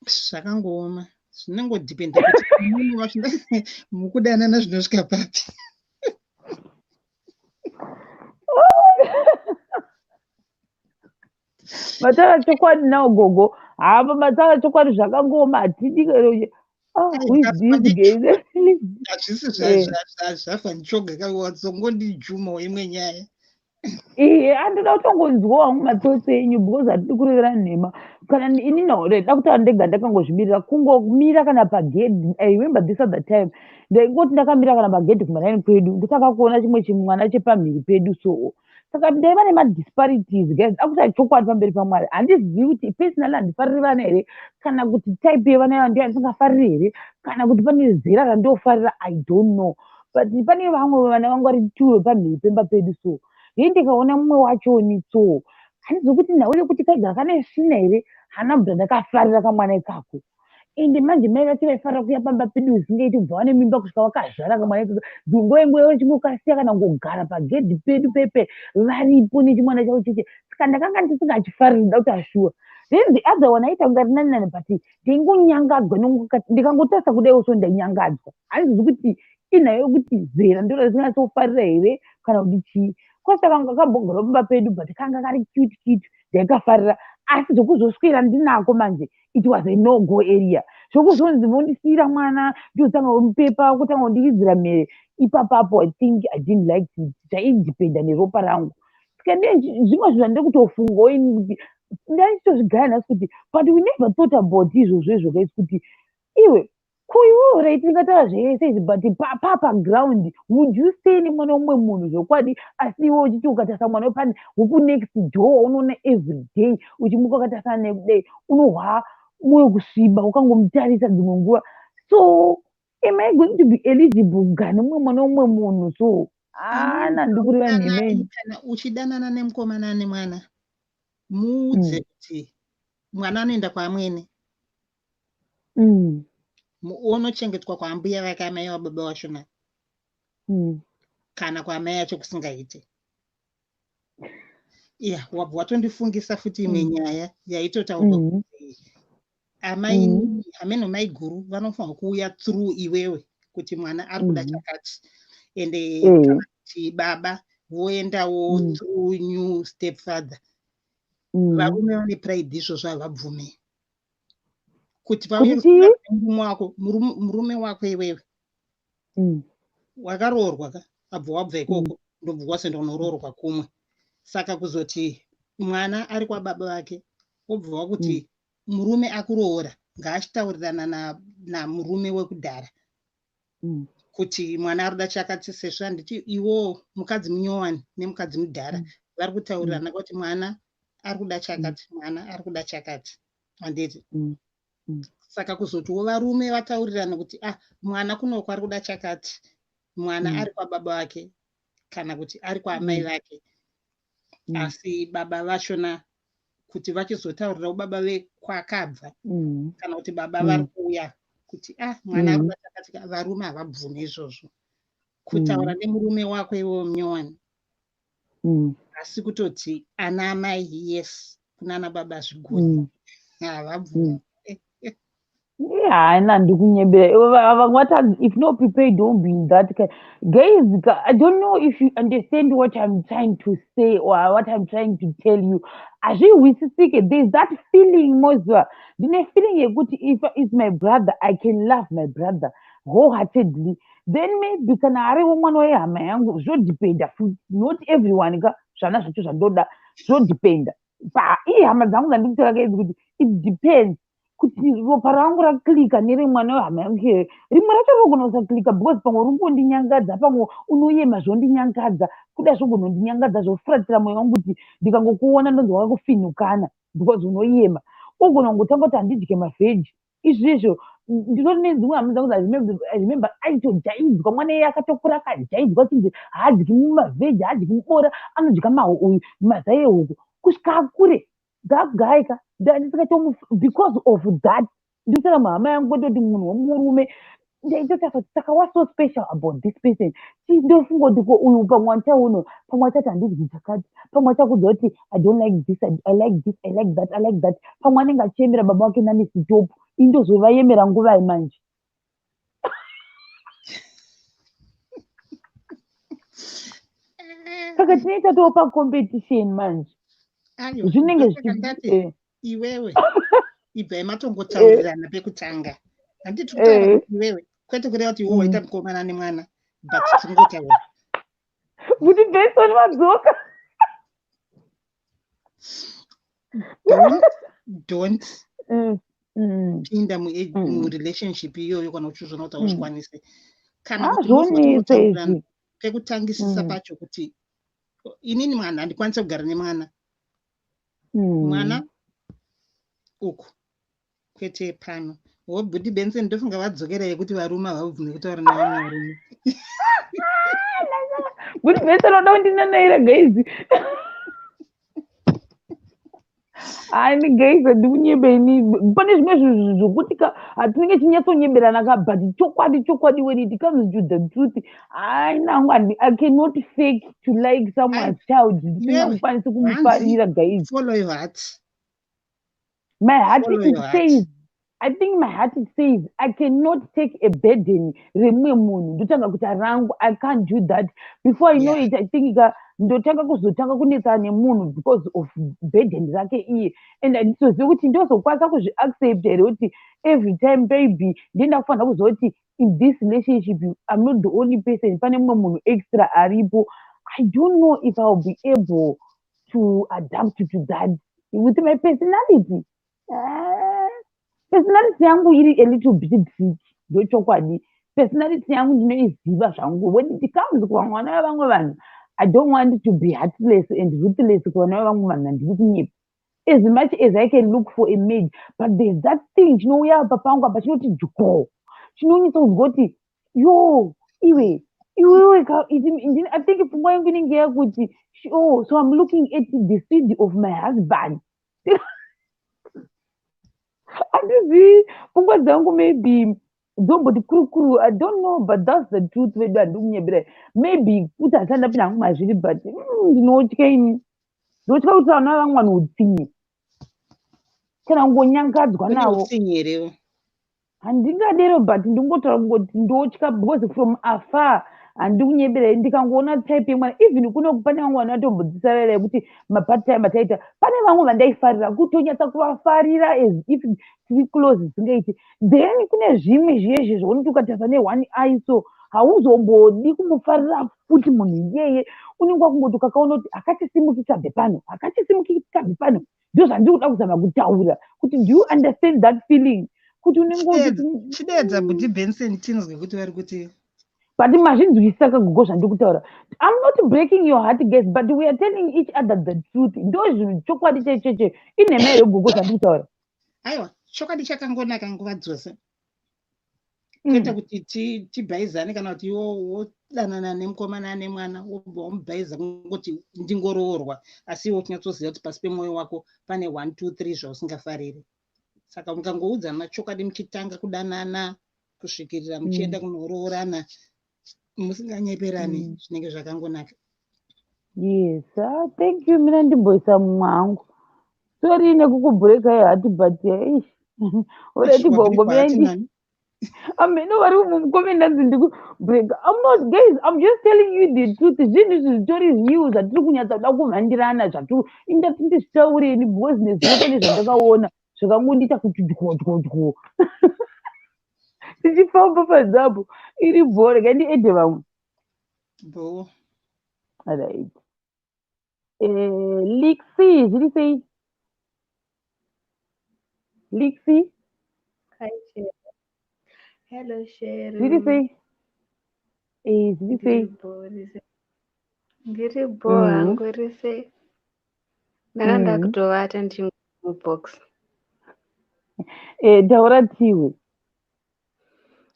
zvakangooma. Zvinongodhipenda kuti imimi vacho mukudanana zvinosvika papi. Mataura chokwadi nawo gogo. Hava mataura chokwadi, zvakangooma, hatidi. Ah, who is this guys? Hazvisi zvafa ndichoga, wazongondijumawo imwe nyaya. Iye andida kutongonzwawo hangu matsotsi enyu because hatidi kurevera nhema. Kana ini da kutaura ndega, ndakangozvimirira, kungomira kana pagedhi. I remember this other time ndaingoti ndakamira kana pagedhi kumaraini kwedu, ndotanga kuona chimwe chimwana chepamhiri pedu. So saka ndaiva nemadisparities, guys. Akuti chokwadi pamberi paMwari, handizivi kuti personally handifariri vana here, kana kuti type yevana ava ndiyo handisingafariri here, kana kuti pane zera randofarira, I don't know. But pane vamwe vana vangu vari two vepamhiri pemba pedu, so hei, ndikaona mumwe wachoni, so handizivi kuti nhau yekuti kaigara kane svina here, hana kubva ndakafarira kamwana ikako. Ende manje mai vacho vaifarira kuuya pamba pedu zvisingaiti, kubva vane mimba kusvika vakazvara kamwana ikako, nguva imwe vachingokasiya kana kungogara pagedhi pedu pepe varipo nechimwana chavo cheche. Saka ndakanga ndisingachifariri, nda kuti ashuwa. Then the other one aita kunge ari nani nani, but ndaingonyangadzwa, ndikangotarisa kudaiwo so ndainyangadzwa. Handizivi kuti inhau yekuti zera ndiro risinganyatsofarira here kana kuti chii. Kwese kanga kambogara pamba pedu, but kanga kari cute cute, ndaikafarira, asi zvokuzoswera ndinako manje, it was a no go area. Zvokuzonzi vondisiyira mwana, ndozotanga kumupepa, kutanga kundiridzira mhere ipapapo, I think I didn't like it. Zvaidhipenda neropa rangu. Saka zvimwe zvinhu zvandiri kutofungawo ini kuti ndaichitozvigaya nhasi kuti, but we never thought about izvozvo izvo, guys, kuti iwe kuiwewo, right, tingataura zvese izvi, but papaground would you stay nemwana womumwe munhu zvokwadi, asi iwe uchiti ukatarisa mwana wepane wekunext door unoona every day, uchimuka ukatarisa nekudai, unohwa mwoyo kusviba ukangomutarisa dzimwe nguva? So am I going to be eligible kugara nemumwe mwana womumwe munhu? So ana ndikureva nhemeni. Kana uchidanana nemukomana nemwana, muudze kuti mwana anoenda kwaamwene, unochengetwa kwaambuya vake, amai vababa vachona, kana kwaamai acho kusingaite. Iya, wabva watondifungisa futi imwe nyaya yaitotaurwa kuti amai hameno mai guru vanofanirwa kuuya through iwewe kuti mwana ari kuda chakati, ende kana kuti baba voendawo through new step father. Varume vane pride, izvozvo havabvume kuti pauye Kuti chii? murume wako, murume wako iwewe wakaroorwa ka, abva wabva ikoko, ndobva wazoenda unoroorwa kumwe. Saka kuzoti mwana ari kwababa vake, wobva wakuti murume akuroora ngaachitaurirana namurume wekudhara kuti mwana ari kuda chakati, sezvo handiti iwo mukadzi munyowani nemukadzi mudhara vari kutaurirana kuti mwana ari kuda chakati, mwana ari kuda chakati, handiti? Saka kuzotiwo varume vataurirana kuti, ah, mwana kunoko ari kuda chakati, mwana ari kwababa vake kana kuti ari kwaamai vake, asi baba vachona kuti vachizotaurirawo baba vekwakabva kana kuti baba vari kuuya kuti, ah, mwana ari kuda chakati, varume havabvumi izvozvo kutaura nemurume wako iwewo munyowani. Asi kutoti ana amai, yes, kunana baba zvigoni havabvumi. Haina, ndikunyebera. Vamwe vati if not prepared, don't be in that kind. Guys, I don't know if you understand what I'm trying to say or what I'm trying to tell you. Hazvihwisisike. There's that feeling, moziva, ndine feeling yekuti if is my brother, I can love my brother wholeheartedly. Then maybe kana ariwo mwana wehama yangu, zvodhipenda futi. Not everyone ka, zvana zvacho zvandoda zvodhipenda pa ihama dzangu dzandikutora kaidzi, kuti it depends kuti ropa rangu raklika neremwana wehama yangu here. Rimwe racho rinogona kusaklika because pamwe uri kundinyangadza, pamwe unoyema zvondinyangadza, kuda zvogona kundinyangadza, zvofuratira mwoyo wangu, kuti ndikangokuona ndonzwa kakufinhukana because unoyema. Ugona kungotanga kuti handidye mavheji izvizvo. Ndinoti nedzimwe hama dzangu, I remember aitojaidzwa mwana iye, akatokura akajaidzwa chinzi haadyi mumavheji, haadyi mubora, anodya mazai ehuku. Kusvika akure, that guy ka, ndisingatomu because of that. Ndikutaura muhama yangu, kwete kuti munhu wemurume. Ndaitotaura kuti, "Saka what's so special about this person?" Ndofunga kuti, ko uyu pamwe achaona, pamwe achati handidyi chakati, pamwe achakudza kuti, "I don't like this, I like this, I like that, I like that." Pamwe anenge achiemera baba vake nanesitop. Indozovayemera nguvai manje? Saka tinoita topa competition manje. Zvinenge zvichi iwewe ibvai matongotaurirana pekutanga. Handiti kutaura kuti iwewe, kwete kureva kuti iwe waita mukomana nemwana, but tingotaura. Kuti Benson vadzoka. Don't pinda murelationship iyoyo kana uchizviona kuti hauzvikwanise, kana kuti Zvonetsa izvi. Pekutangisisa pacho kuti inini mwana handikwanise kugara nemwana, mwana uku kwete pano. Wobhuti Benson, ndofunga vadzokera yekuti varume havabvumi kutaura nevamwe varume. Bhuti Benson oda kundinanaira, guys. Ani guys, handikunyebe ini. Pane zvimwe zvinhu zvokuti ka hatinenge tinyatsonyeberana ka, but chokwadi chokwadi, when it comes to the truth, hainangu, I cannot fake to like someone's child. Ndisingakwanisi kumufarira, guys. Follow your heart. My heart, it says, I think my heart, it says I cannot take a burden remumwe munhu ndotanga kuita rangu. I can't do that. Before I know it, I think ka ndotanga kuzotanga kunetsana nemunhu because of burden rake iye, and handitozivi kuti ndozokwanisa kuzviaccept here kuti every time baby ndienda kufanira kuzoti in this relationship I'm not the only person, pane mumwe munhu extra aripo. I don't know if I will be able to adapt to that with my personality. Personality yangu iri a little bit tricky, ndochokwadi. Personality yangu ndinoiziva zvangu. When it comes kuvamwana vevamwe vanhu, I don't want to be heartless and ruthless kuvana vevamwe vanhu. Handiri kunyepa. As much as I can look for a maid, but there's that thing chinouya apa pangu apa chinoti dyo, chinonyatsa kunzwa kuti, yo, iwe iwewe, I think pfungwa yangu inenge yakuti, "Oh, so I'm looking at the seed of my husband." Handizivi, pfungwa dzangu maybe dzomboti kurukuru, I don't know, but that's the truth vedu. Handiri kunyeberai. Maybe kuti handisati ndapinda hangu mazviri, but ndinotya ini. Ndinotya kuti vana vamwe vanhu utsinye kana kungonyangadzwa navo. Handingadero, but ndingotaura kungoti ndotya because from afar, handi kunyeberai, ndikangoona type yemwana, even kuno pane vamwe vanhu vatombodzisarira yekuti mapart time ataita, pane vamwe vandaifarira kutonyatsa kuvafarira as if tiri close zvingaiti. Then kune zvimwe zviyezvi zvounoti ukatarisa neone eye so, hauzombodi kumufarira futi munhu iyeye. Unenge wakungoti ukakaona kuti hakachisimuki kabve pano, hakachisimuki kabve pano. Ndo zvandiri kuda kuzama kutaura kuti, do you understand that feeling kuti unenge Chidedza Buti Benson tinzwe kuti vari kuti. But mazvinzwisisa kagogo zvandiri kutaura? I'm not breaking your heart, guys, but we are telling each other the truth. Ndo zvinhu chokwadi checheche. Inhema here, gogo, zvandiri kutaura? Aiwa, chokwadi chakangonaka nguva dzose, kwete kuti tibhaizane kana kuti iwo wodanana nemukomana ane mwana, wobva wamubhaiza kungoti ndingoroorwa, asi iwe uchinyatsoziva kuti pasi pemwoyo wako pane one two three zvausingafariri. Saka mukangoudzana chokwadi muchitanga kudanana kusvikirira muchienda kunoroorana, musinganyeperani, zvinenge zvakangonaka. Yes, ah, thank you. Mina ndimboisa mumwe hangu. Sorry nekukubhurekai heart, but eish, already gogo, mina amene vari mumucomment ndanzi ndikubreak. I'm not, guys, I'm just telling you the truth. Zvinhu izvi zvitori real zvatiri kunyatsa kuda kumhandirana zvati indati ndizvitaureni because nezuva pane zvandakaona zvakangondiita kuti dyo dyo dyo tichifamba padzapo. Iri bho, regai ndiedhe vamwe. Bho. Right, Lixi, zviri sei, Lixi? Hi, Sherry. Hello, Sherry. Zviri sei? Zviri sei? Ndiri bho hangu, ri sei? Ndanga ndakutovata ndichimubox. Taura tiwe.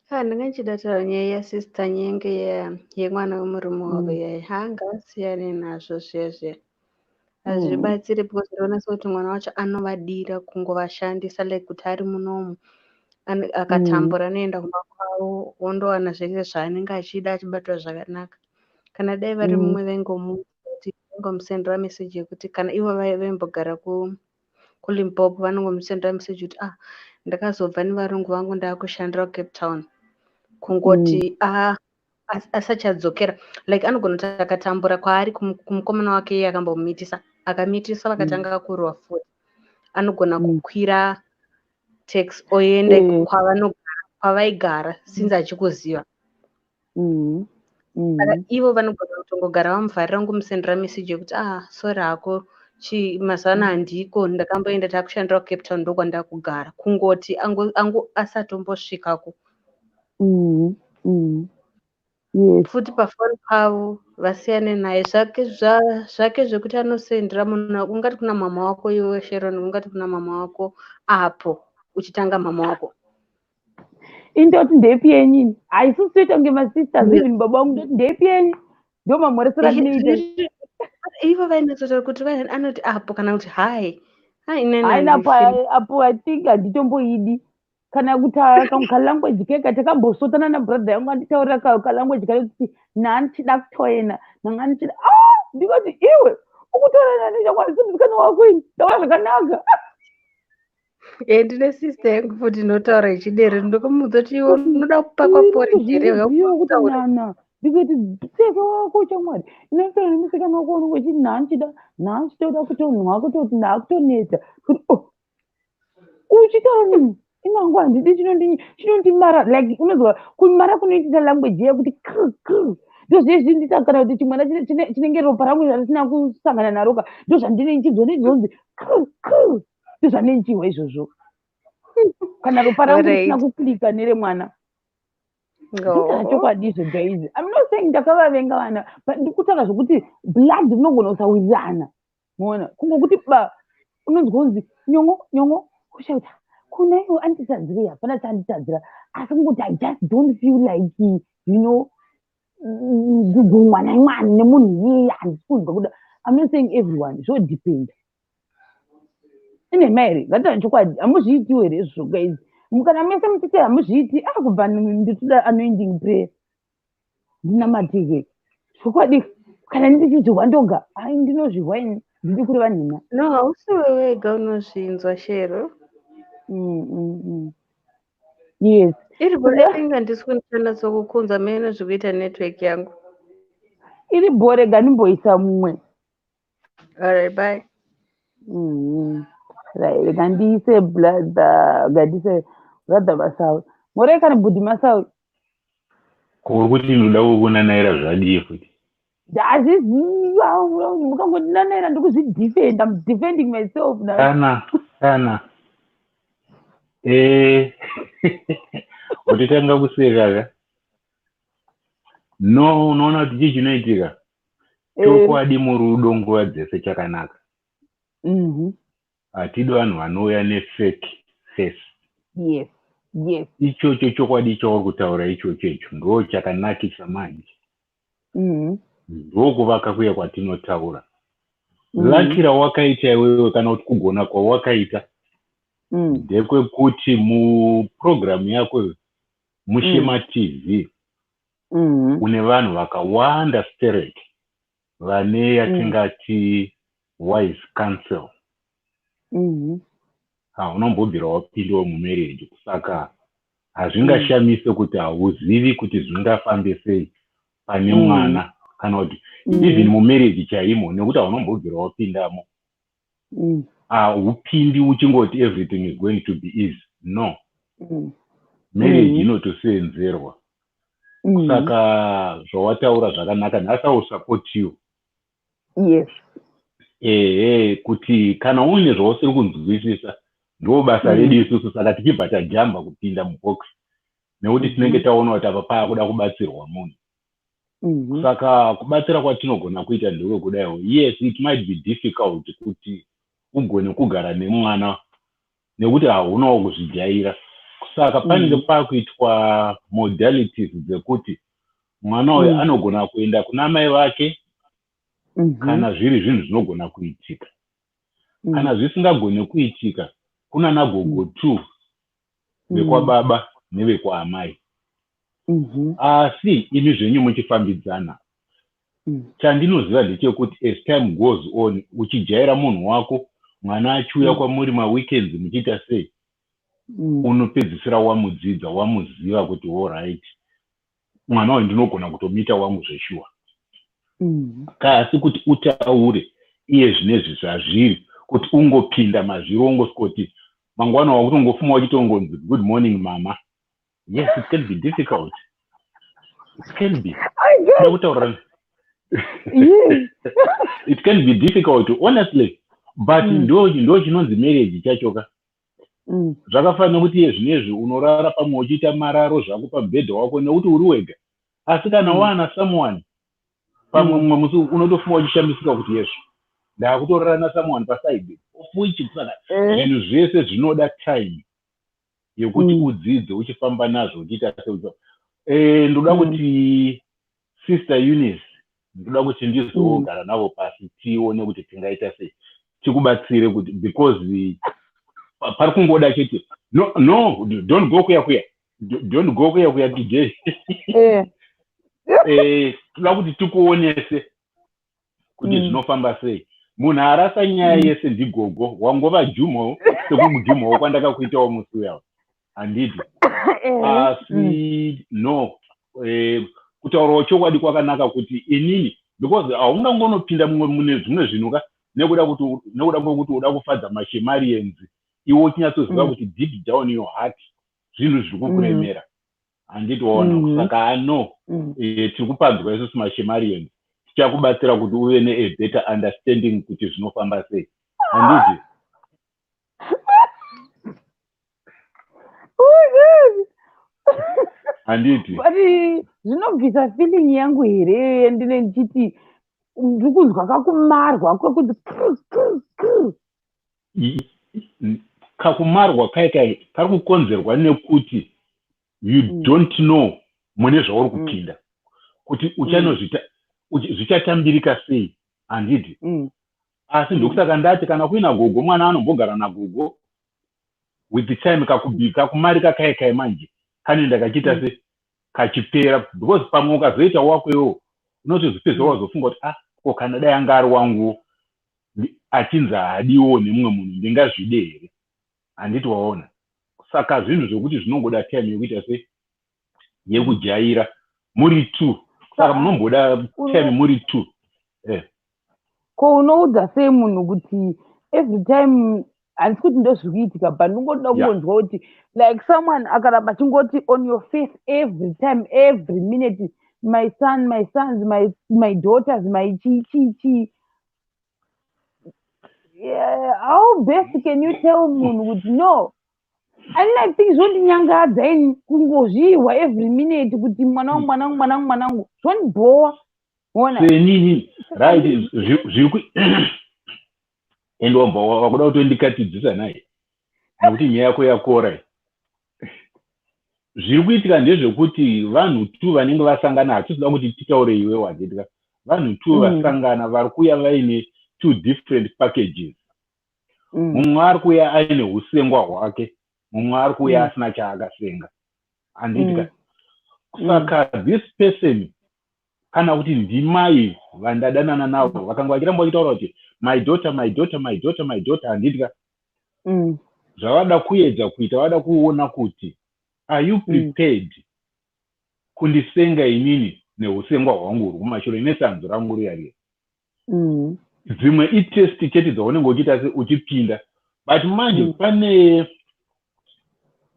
Ah, ndanga ndichida taura nyaya yasister Nyenge yemwana wemurume wavo yaya. Haangavasiyane nazvo zvezve. Hazvibatsiri because ndinoona sekuti mwana wacho anovadira kungovashandisa, like kuti ari munomu akatambura, anoenda kumba kwavo ondowana zvese zvaanenge achida, achibatwa zvakanaka. Kana dai vari mumwe, vaingomusendera meseji yekuti kana ivo vaimbogara kuLimpopo, vanongomusendera meseji kuti, "Ah, ndakazobva nevarungu vangu, ndaakushandira kuCape Town." Kungoti asachadzokera, like anogona kuti akatambura kwaari kumukomana wake iye akambomumitisa, akamitisa, vakatanga kurwa futi, anogona kukwira taxi oenda kwavanogara, kwavaigara, since achikuziva. Saka ivo vanogona kutongogara vamuvharira, kungomusendera meseji yekuti, "Ah, sorry hako, mazuva ano handiko, ndakamboenda, taakushandira kuCape Town, ndokwandakugara." Kungoti asatombosvikako. Futi pafoni pavo vasiyane naye zvake zvekuti anosendera munhu. Ungati kuna mama wako iwe Sharon, ungati kuna mama wako apo uchitanga mama wako? Indoti ndepi yenyini? Haisusu toita kunge masisters. Even baba vangu, ndoti ndepi yenyu, ndo mamhoresero atinoita. Ivo vainatsotaura kuti anoti apo kana kuti hai. Haina apo. I think handitomboidi kana kuti kalanguage kega. Takambosotana nabrother yangu, anditaurira kalanguage kanoti nhandichida kutoena, nanga ndichida. Ah, ndikati, "Iwe ukutaura nani chakwani? Simusikana wako ini, taura zvakanaka." E, ndine sister yangu futi inotaura ichidero. Ndokamuudza kuti, "Iwe unoda kupakwa porridge here?" Kuti nana, ndikati, "Seke wako chamwari, inotaura nemusikana wako, unenge uchiti nhandichida, nhandichitoda kutonhwa, kutoti ndaakutoneta kuti, oh, uchitaura nini inangu, handidi chinondimara." Like unozwa kumara kunoitisa language yekuti k k, ndozvezvindita kana kuti chimwana chinenge ropa rangu risina kusangana naroka, ndo zvandinenge chinzwa nezvonzi k k, ndozvandinenge izvozvo kana ropa rangu risina kuklika neremwana. Nditaura chokwadi izvo guys. I'm not saying ndakavavenga vana, but ndikutaura zvokuti blood rinogona kusawirirana. Moona kungokuti ba unonzwa kunzi nyongo nyongo, kushaita kuna iwo anditadzirei? Hapana chanditadzira, asi kungoti I just don't feel like kugumwa nemwana nemunhu iyeye, handisi kunzwa kuda. I'm not saying everyone, zvodependa. Inhema here? Ngataura chokwadi, hamuzviitiwo here izvozvo guys? Kana mese muchiti hamuzviiti, a kubva nditoda anointing prayer, ndinamatike chokwadi. Kana ndichizvirwa ndoga, ai, ndinozvirwa ini, ndidi kureva nhema. No, hausiwe wega unozvinzwa, Shero. Yes. Iri bho, inga ndisi kunyatsokukunzwa mene zvikuita network yangu. Iri bho, rega ndimboisa mumwe. Alright, bye. Right, rega ndiise brother, gandiise brother Masawi. Morei kana bhudhi Masawi. Kuri kuti ndinoda kukunanaira zvadii futi? Ndazviziva, mukangondinanaira ndikuzvidefend. I'm defending myself now. Kana utotanga kuseka ka. No, unoona kuti chii chinoitika? Chokwadi murudo nguva dzese chakanaka. Hatidi vanhu vanouya nefake face. Ichocho chokwadi chauri kutaura ichocho, icho ndo chakanakisa manje. Ndokuvaka kuya kwatinotaura. Lucky rawakaita iwewe, kana kuti kugona kwawakaita, ndekwekuti mupurogiramu yako muShema TV une vanhu vakawanda sterek vane yatingati wise counsel. Haunombobvira wapindawo mumarriage, saka hazvingashamise kuti hauzivi kuti zvingafambe sei pane mwana, kana kuti even mumarriage chaimo, nekuti haunombobvira wapindamo. Haupindi uchingoti everything is going to be easy, no. Marriage inotosenzerwa. Saka zvawataura zvakanaka nhasi. I will support you. Ehe, kuti kana uine zvausiri kunzwisisa, ndo basa redu isusu. Saka tichibva tajamba kupinda mubox nekuti tinenge taona kuti apa paakuda kubatsirwa munhu. Saka kubatsira kwatinogona kuita ndekwekudaiwo. Yes, it might be difficult kuti ugone kugara nemwana nekuti haunawo kuzvijaira. Saka panenge pakuitwa modalities dzekuti mwana uyu anogona kuenda kuna mai vake. Kana zviri zvinhu zvinogona kuitika, kana zvisingagone kuitika, kuna nagogo two, vekwababa nevekwaamai. Asi imi zvenyu muchifambidzana, chandinoziva ndechekuti as time goes on, uchijaira munhu wako, mwana achiuya kwamuri maweekends, muchiita sei, unopedzisira wamudzidza, wamuziva kuti alright, mwana uyu ndinogona kutomuita wangu zveshuwa. Kasi kuti utaure iye zvinezvi zvazviri, kuti ungopinda mazviri, ungosvikoti mangwana wakutongofuma uchitongonzi, "Good morning, mama," yes, it can be difficult, it can be kuda kutaura. It can be difficult, honestly, but ndo chinonzi marriage chachoka. Zvakafanira kuti iye zvinezvi unorara pamwe uchiita mararo zvako pamubhedha wako nekuti uri wega, asi kana wana someone pamwe, mumwe musi unotofuma uchishamisika kuti yezvo ndakutorara nasomeone paside, of which saka zvinhu zvese zvinoda time yekuti udzidze uchifamba nazvo, uchiita se ndoda kuti Sister Eunice, ndoda kuti ndizogara navo pasi, tione kuti tingaita sei tikubatsire kuti, because pari kungoda chete. No, no, don't go kuya kuya, don't go kuya kuya today. Toda kuti tikuonese kuti zvinofamba sei. Munhu arasa nyaya yese ndigogo, wangova jumho sekumujumhawo kwandakakuitawo musi uyawo, handiti? Asi no, kutaurawo chokwadi kwakanaka kuti inini, because haungangonopinda mumwe mune zvimwe zvinhu ka nekuda kwekuti uda kufadza maShemarians, iwe uchinyatsoziva kuti deep down your heart zvinhu zviri kukuremera, handiti? Waona? Saka ano tiri kupanzwa isusu maShemarians, tichakubatsira kuti uve nea better understanding kuti zvinofamba sei, handiti? Oh my God. Handiti? But zvinobvisa feeling yangu here yandine ndichiti ndiri kunzwa kakumarwa kwekuti krr, krr, krr? Kakumarwa kai kai kari kukonzerwa nekuti you don't know mune zvauri kupinda kuti uchanozvita zvichatambirika sei, handiti? Asi ndokusaka ndati kana kuina gogo, mwana anombogara nagogo, with the time kakumarika kai kai manje kanoenda kachiita se kachipera, because pamwe ukazoita wako iwo unotozopedza wazofunga kuti, "Ah, ko kana dai anga ari wangu achinzi haadiwo nemumwe munhu, ndingazvide here?" Handiti waona? Saka zvinhu zvokuti zvinongoda time yekuita se yekujaira muri two, saka munomboda time muri two. Ko unoudza sei munhu kuti every time, handisi kuti ndozviri kuitika, but ndingoda kungonzwa kuti like someone akaramba achingoti on your face every time, every minute, "My son, my sons, my daughters, my chi chi chi," yeah, how best can you tell munhu kuti no? And I think zvondinyangadza ini kungozvihwa every minute kuti mwana wangu, mwana wangu, mwana wangu, mwana wangu, zvondibhowa, ona. Senini, right, zviri ku and wabva wakuda kutondikatidzisa naye nekuti nyaya yako yakora iyi. Zviri kuitika ndezvekuti vanhu two vanenge vasangana, hatisi kuti titaure iwe wazetika, vanhu two vasangana vari kuuya vaine two different packages. Mumwe ari kuuya aine usengwa hwake, mumwe ari kuuya asina chaakasenga, handiti ka? Saka this person, kana kuti ndimai vandadanana navo, vakanga vachiramba vachitaura kuti, "My daughter, my daughter, my daughter, my daughter," handiti ka? Zvavada kuedza kuita, vada kuona kuti are you prepared kundisenga inini neusengwa hwangu huri kumashure nesanzo rangu riya riya. Dzimwe itest chete dzaunenge uchiita se uchipinda, but manje pane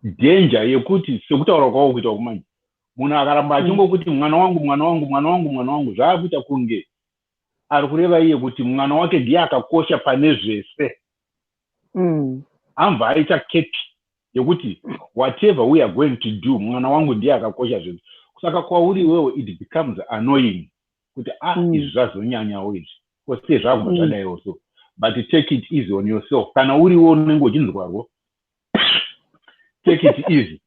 danger yekuti, sekutaura kwavo kuita kumanje, munhu akaramba achingokuti, "Mwana wangu, mwana wangu, mwana wangu, mwana wangu," zvaakuita kunge ari kureva iye kuti mwana wake ndiye akakosha pane zvese. Ambva aita kepi yekuti whatever we are going to do, mwana wangu ndiye akakosha zvese. Saka kwauri iwewe it becomes annoying kuti, ah, izvi zvazonyanyawo izvi, ko sei zvakubva zvadaiwo? So but take it easy on yourself. Kana uriwo unenge uchinzwarwo, take it easy.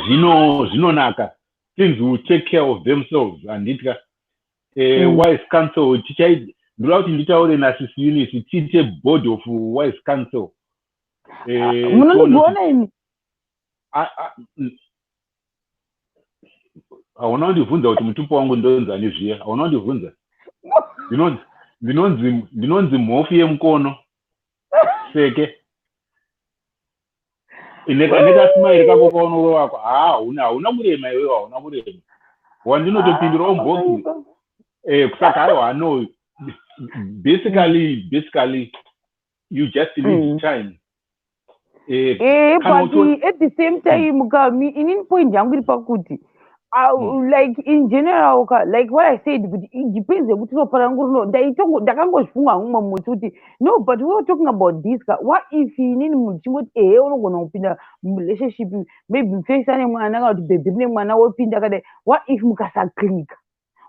Zvinonaka, things will take care of themselves, handitya. Wise counsel tichai, ndoda kuti nditaure nasisi Eunice, tiite board of wise counsel. Tione kuti Munondigona imi. Hauna kundibvunza kuti mutupo wangu ndonzani zviya. Hauna kundibvunza. Ndinonzi mhofu yemukono seke nekasimairi kako kaunorovako. Haa, hauna kurema iwewe, hauna kurema. Wandinotopindirawo mubhokisi. Pakaipa. Saka aiwa, no, basically you just need time. Kana But at the same time ka, inini point yangu iri pakuti like in general ka, like what I said, kuti it depends yekuti ropa rangu rino ndakangozvifunga hangu mumwe musi kuti no, but we were talking about this ka, what if inini munhu chingoti ehe, unogona kupinda murelationship, maybe mufesi ane mwana kana kuti bhebhi rine mwana, wopinda kadai, what if mukasaclicka?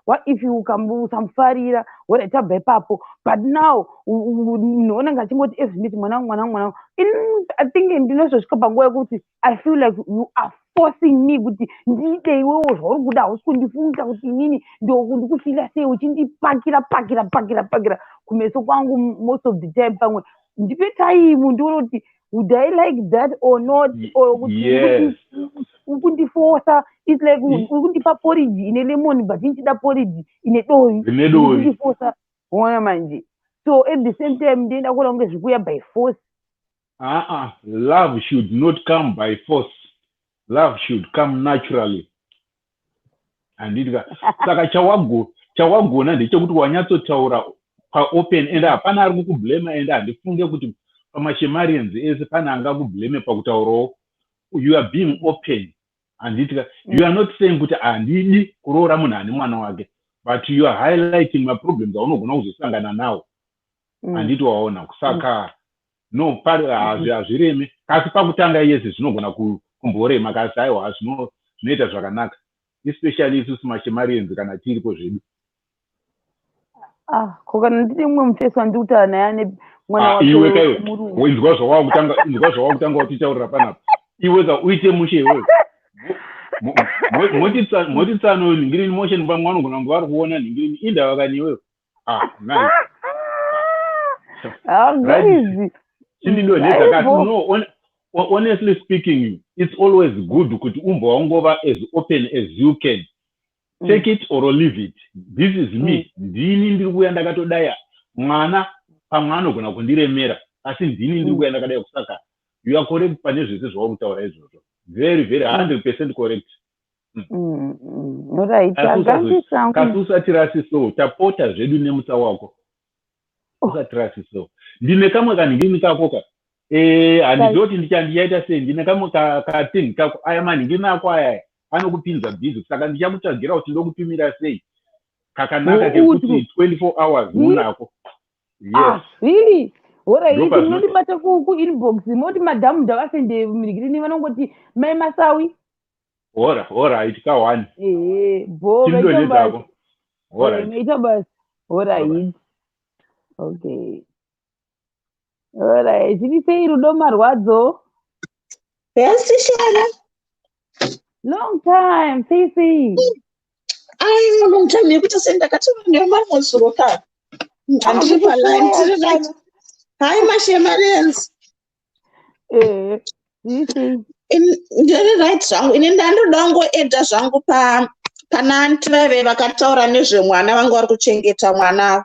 What if usamufarira? Wora tabva ipapo. But now munhu unenge achingoti every minute, "Mwana wangu, mwana wangu, mwana wangu." I think ndinozosvika panguva yekuti I feel like you are forcing me kuti ndiite iwewo zvauri kuda. Hausi kundifunga kuti inini ndikufeela sei, uchindipakira pakira pakira pakira kumeso kwangu most of the time. Pamwe ndipe time ndione kuti would I like that or not, or kuti uri kundiforca. It's like uri kundipa porridge ine lemon, but ndichida porridge ine dovi. Rine dovi. Kundiforca, ona manje. So at the same time ndienda kuona kunge zvikuuya by force. Uh-uh. Love should not come by force. Love should come naturally. Handiti ka? Saka chawagona ndechekuti wanyatsotaura paopen, and hapana ari kukublema, and handifunge kuti pamashemarians ese pane angakubleme pakutaurawo. You are being open, handiti ka? You are not saying kuti handidi kuroora munhu ane mwana wake, but you are highlighting maproblems aunogona kuzosangana nawo. Handiti waona? Saka no, hazviremi, kasi pakutanga yese zvinogona kumborema, kasi aiwa, zvinoita zvakanaka, especially isusu mashemarians kana tiripo zvedu. Ah, ko kana ndine mumwe mufesi wandiri kutaura naye ane mwana Ah, wake iwe kaiwe murume? Inzwa zvawakutanga utitaurira panapa. Iwe ka, uite mushe iwewe. Motitsano nhingirini motion, pamwe vanogona kunge vari kuona nhingirini indava kani iwewe. Ah, nice. Ah, Right. guys. Chindidonhedza kasi. Aibo. No, honestly speaking, it's always good kuti umbwa wangova as open as you can. Take it or leave it. This is me. Ndini ndiri kuuya ndakatodaya. Mwana pamwe anogona kundiremera, asi ndini ndiri kuuya ndakadai. Kusaka you are correct pane zvese zvauri kutaura izvozvo. Very, very 100% correct. Alright, agandisa. Kasi usatirasiso, tapota zvedu nemutsa wako, usatirasiso. Ndine kamwe kanhingini kakoka. Handizivi kuti ndichaita sei. Ndine kamwe kathing kako. Aya manhingini ako aya anokupinza busy, saka ndichakutsvagira kuti ndokutumira sei kakanaka kekuti 24 hours unako. Yes. Ah, really? Alright, Ndopa munondibata kuinbox, moti madhamu ndavasende mirigirini, vanongoti Mai Masawi. Ora, alright, ka one. Ehe, bho, maita basa. Chindonedzako. Alright. Maita basa. Alright. Okay. Alright, zviri sei, Rudo Marwadzo? Yes, Shana. Long time, sei sei? Ai, long time yekuti sei ndakatova nemamwe ka. Handiri paline, tiri right. Hi, Mashemarians. Zviri sei? Ndiri right zvangu. Ini ndandoda kungoedha zvangu pa pana aunty vaive vakataura nezvemwana, vanga vari kuchengeta mwana.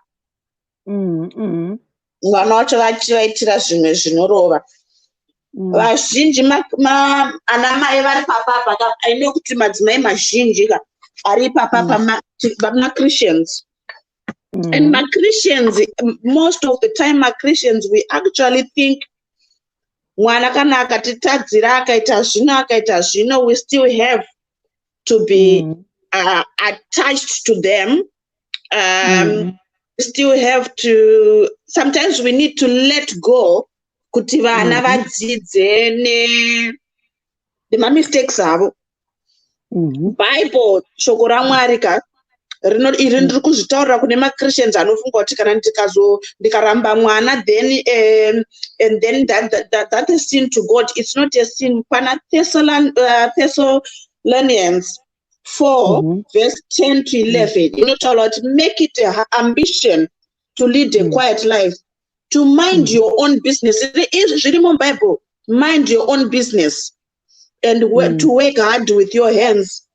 Mwana wacho vachivaitira zvimwe zvinorova. Vazhinji ana mai vari papapa ka, aine kuti madzimai mazhinji ka ari ipapapa maChristians. And maChristians, most of the time maChristians, we actually think mwana kana akatitadzira, akaita zvino, akaita zvino, we still have to be attached to them. We still have to, sometimes we need to let go kuti vana vadzidze nemamistakes avo. Bible, shoko raMwari ka, rino iri ndiri kuzvitaurira kune maChristians anofunga kuti kana ndikazo ndikaramba mwana, then and then that is sin to God. It's not a sin. Pana Thessalonians 4 verse 10 to 11 inotaura kuti make it a ambition to lead a quiet life, to mind your own business. Izvi zviri muBible. Mind your own business and to work hard with your hands,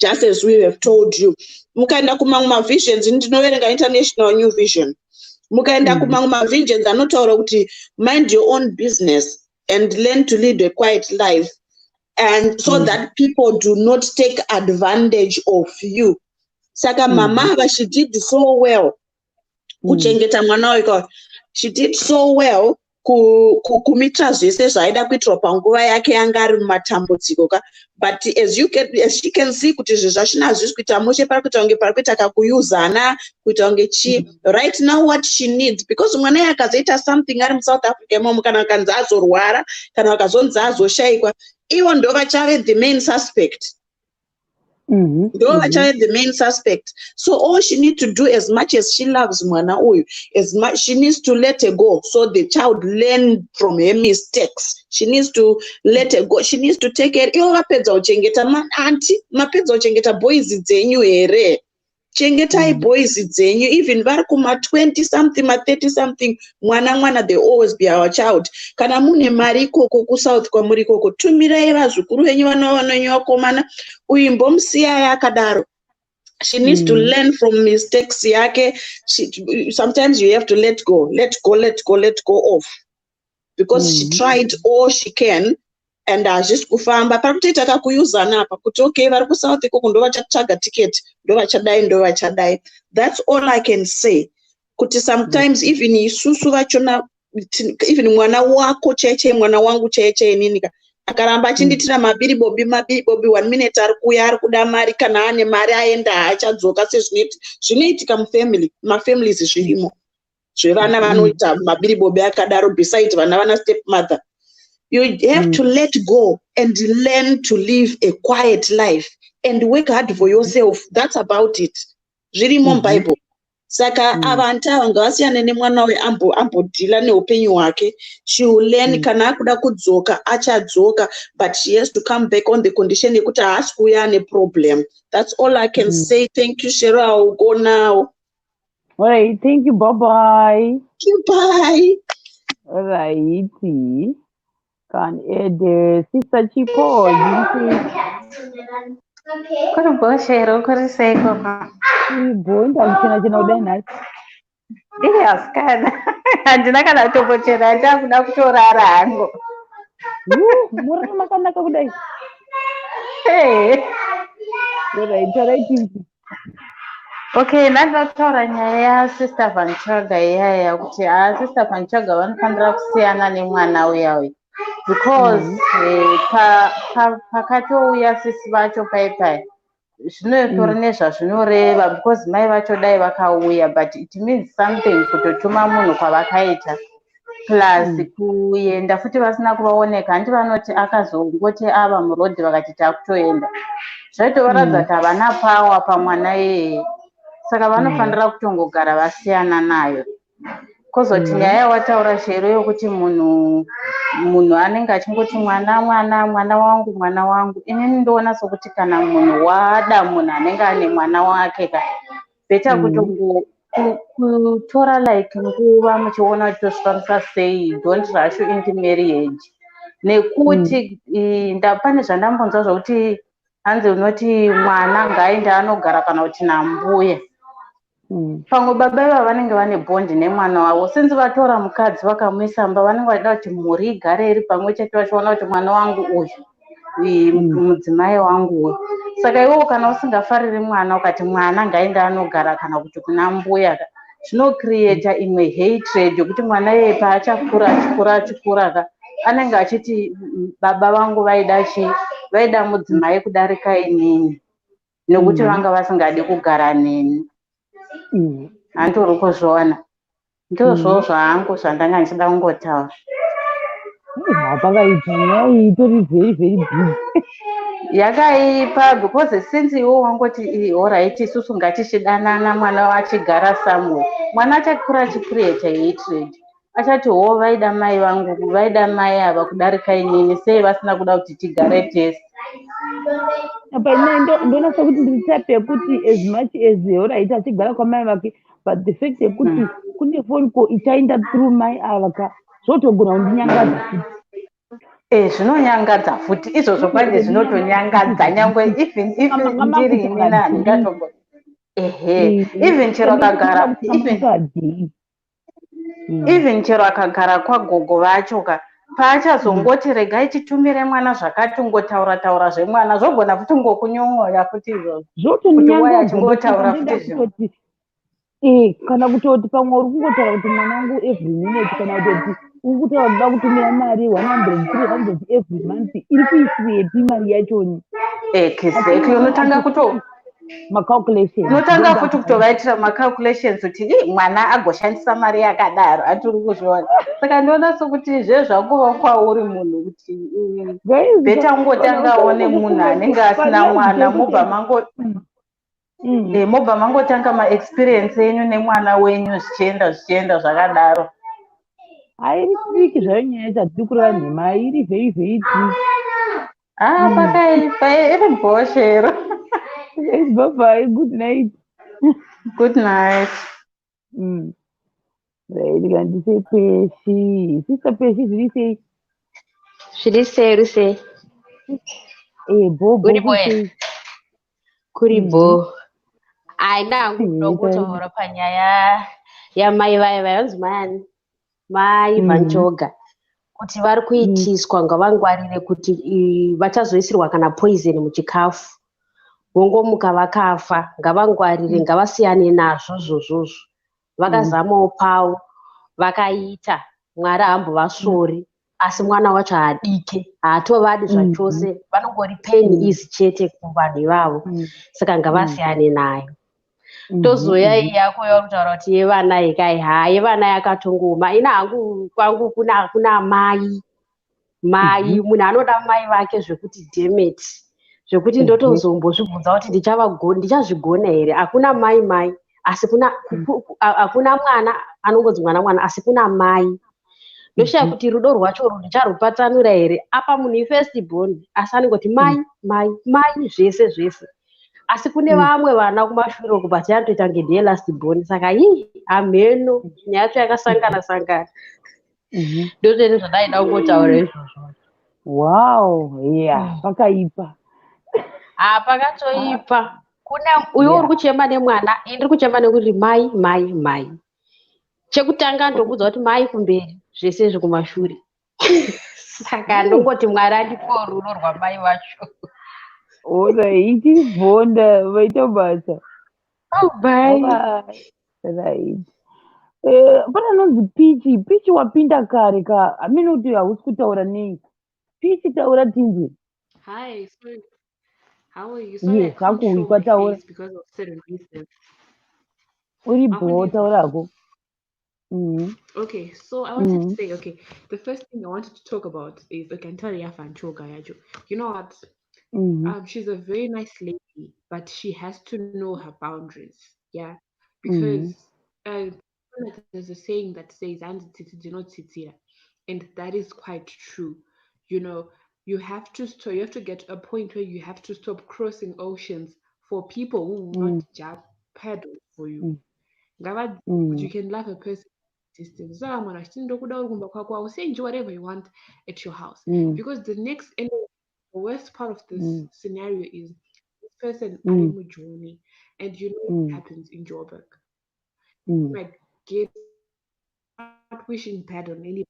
just as we have told you. Mukaenda kumamwe maversions, ndinoverenga International New Vision, mukaenda kumamwe maversions anotaura kuti mind your own business and learn to lead a quiet life and so that people do not take advantage of you. Saka mama ava, she did so well kuchengeta mwana wake. She did so well kumuitira zvese zvaaida kuitirwa panguva yake yanga ari mumatambudziko ka. But as you can see kuti zvinhu zvachina hazvisi kuita mushe, pari kuita kunge pari kuita kakuyuzana, kuita kunge chii. Right now what she needs, because mwana iye akazoita something ari muSouth Africa imomo, kana akanzi azorwara, kana akazonzi azoshayikwa, ivo ndo vachave the main suspect, ndo vachave the main suspect. So all she need to do, as much as she loves mwana uyu, as much she needs to let her go so the child learn from her mistakes. She needs to let her go. She needs to take care. Ivo vapedza kuchengeta, aunty, mapedza kuchengeta boys dzenyu here? Chengetai boys dzenyu, even vari kuma20 something, ma30 something. Mwana mwana, they always be our child. Kana mune mari ikoko kuSouth kwamuri ikoko, tumirai vazukuru venyu, vana vanenyu vakomana. Uyu imbomusiyai akadaro. She needs to learn from mistakes yake. Sometimes you have to let go, let go, let go, let go off, because she tried all she can and hazvisi kufamba. Pari kutoita kakuyuzana apa kuti okay, vari kuSouth ikoko ndo vachatsvaga ticket, ndo vachadai, ndo vachadai. That's all I can say, kuti sometimes even isusu vachona, even mwana wako chaichai, mwana wangu chaichai, ininika akaramba achindiitira mabiribobi mabiribobi, one minute ari kuuya ari kuda mari, kana ane mari aenda, haachadzoka. Sezvinoitika mufamily, mafamilies zvirimo zvevana vanoita mabiribobi akadaro, beside vana vana step mother. You have to let go and learn to live a quiet life and work hard for yourself. That's about it. Zvirimo muBible. Saka ava aunty ava ngavasiyane nemwana uyu, ambodhila neupenyu hwake. She will learn. Kana akuda kudzoka, achadzoka, but she has to come back on the condition yekuti haasi kuuya ane problem. That's all I can say. Thank you, Shero. I will go now. All right, thank you. Bye bye. Bye. All righty. Can add Sister Chipo. Kuri bho, Shero, kuri sei koko? Bho, ndakuchena chena kudai nhasi. Iri asikana, handina kana kutombochena, ndakuda kutorara hangu. Muri makanaka kudai. Hey. Alright, alright. Okay, ndandataura nyaya yaSister Van Choga iyaya, kuti haa, Sister Van Choga vanofanira kusiyana nemwana uya uya, because pakatouya sisi vacho paipai, zvinotori nezvazvinoreva, because mai vacho dai vakauya, but it means something kutotuma munhu kwavakaita, plus kuenda futi vasina kuvaoneka. Handi vanoti akazongoti ava murodhi vakati takutoenda, zvaitovaratidza kuti havana power pamwana iyeye. Saka vanofanira kutongogara vasiyana nayo. Kwozoti nyaya yawataura, Shero, yokuti munhu anenge achingoti mwana, mwana, mwana wangu, mwana wangu, inini ndoona sokuti kana munhu wada munhu anenge ane mwana wake ka, better kutongo kutora like nguva muchiona kuti tosvifambisa sei. Don't rush into marriage, nekuti pane zvandambonzwa zvokuti hanzi unoti mwana ngaaende anogara kana kuti nambuya. Pamwe baba ivava vanenge vane bond nemwana wavo. Since vatora mukadzi vakamuisa mumba, vanenge vachida kuti mhuri igare iri pamwe chete, vachiona kuti mwana wangu uyu, mudzimai wangu uyu. Saka iwewo kana usingafariri mwana, ukati mwana ngaende anogara kana kuti kuna mbuya, zvinocreata imwe hatred yokuti mwana iyeye paachakura, achikura, achikura ka, anenge achiti, baba vangu vaida chii? Vaida mudzimai kudarika inini, nekuti vanga vasingadi kugara neni." Handori kuzviona. Ndozvo zvangu zvandanga ndichida kungotaura. Pakaipa, nyaya iyi itori very, very big. Yakaipa, because since iwo wangoti alright, isusu ngatichidanana, mwana achigara somewhere, mwana achakura achicreata hatred, achati, "Ho, vaida mai vangu, vaida mai ava kudarika inini. Sei vasina kuda kuti tigare tese?" Apa ine ndoona sekuti ndiri type yekuti as much as, alright, achigara kwamai vake, but the fact yekuti kune phone call ichaenda through mai ava ka, zvotogona kundinyangadza futi. E, zvinonyangadza futi izvozvo kwanje, zvinotonyangadza nyangwe even if ndiri inini handingatombo, ehe, even chero akagara, even chero akagara kwagogo vacho ka, paachazongoti regai titumire mwana zvakati, ungotaura taura zvemwana, zvogona futi ngokunyon'oya futi izvozvo kuti wai Zvotonyangadza. Achingotaura futi zvimwe. Kutoti e, kana kutoti pamwe uri kungotaura kuti mwana wangu every minute, kana kutoti uri kutaura kuda kutumira mari 100, 300 every month, iri kuiswepi mari yachoni? Exactly, unotanga kuto Macalculations. Unotanga futi kutovaitira macalculations kuti i mwana agoshandisa mari yakadaro, hatiri kuzviona. Saka ndiona sokuti zvezvakuva kwauri munhu kuti better ungotangawo nemunhu anenge asina mwana, mobva mango mobva mangotanga maexperience enyu nemwana wenyu, zvichienda zvichienda zvakadaro. Hairi tricky zvayo nyaya yacho, hatidi kureva nhema, iri very very tricky. Ah, pakaipa, iri bhoshero. Bye bye, good night. Good night. Right, ngandise Peshi. Sister Peshi, zviri sei? Zviri sei, uri sei? Eh, bo bo. Uri boe? Sei? Kuri bo. Haina hangu kuda kutaura panyaya yamai vaya vaya vanzi mai ani, mai Vanchoga, kuti vari kuitiswa, ngavangwarire kuti vachazoisirwa kana poison muchikafu, vongomuka vakafa. Ngavangwarire, ngavasiyane nazvo zvozvozvo. Vakazamawo pavo, vakaita, Mwari haambovasvori, asi mwana wacho haadike, haatovadi zvachose, vanongori pain easy chete kuvanhu ivavo, saka ngavasiyane nayo. Tozoya yako yauri kutaura kuti yevana ikai, ha, yevana yakatongoma. Ina hangu kwangu kuna mai mai, munhu anoda mai vake zvekuti demet, zvekuti ndotozombozvibvunza kuti ndichazvigona here. Hakuna mai mai, asi kuna hakuna mwana anongonzi mwana mwana, asi kuna mai ndoshaya kuti rudo rwacho urwu ndicharupatsanura here. Apa munhu ifirst born, asi anongoti mai mai mai zvese zvese, asi kune vamwe vana kumashure uku, but anotoita kunge ndiye last born. Saka ii, hamheno, nyaya yacho yakasangana sangana. Ndozvene zvandaida kungotaura izvozvo. Wow, yeah, pakaipa. Ha, pakatoipa. Kuna uyo uri kuchema nemwana, ini ndiri kuchema nekuti mai mai mai. Chekutanga ndokudza kuti mai kumberi, zvese zvekumashure. Saka ndongoti Mwari andipewo rudo rwamai vacho. Alright, bonda, vaita basa. Oh, bye. Bye. Right. Pane anonzi Pichi. Pichi, wapinda kare ka, hamene kuti hausi kutaura nei. Pichi, taura tinzwe. Hi, sorry. How are you? Sorry, I Yes, can't show hakuuikwa my taura. face because of certain reasons. Uri bho, Makundinzwa? taurako. Okay, so I wanted to say, okay, the first thing I wanted to talk about is, okay, Ntaria Fanchoga yacho. You know what? She's a very nice lady, but she has to know her boundaries. Yeah, because there's a saying that says "Hanzi tsitsi dzinotsitsira," and that is quite true. You have to stop, you have to get to a point where you have to stop crossing oceans for people who will not jump paddle for you. Ngava you can love a person distance. Saka mwana achiti ndokuda uri kumba kwako, I will send you whatever you want at your house. Because the next and the worst part of this scenario is this person ari mujoni, and you know what happens in Joburg. Might get, not wishing bad on anybody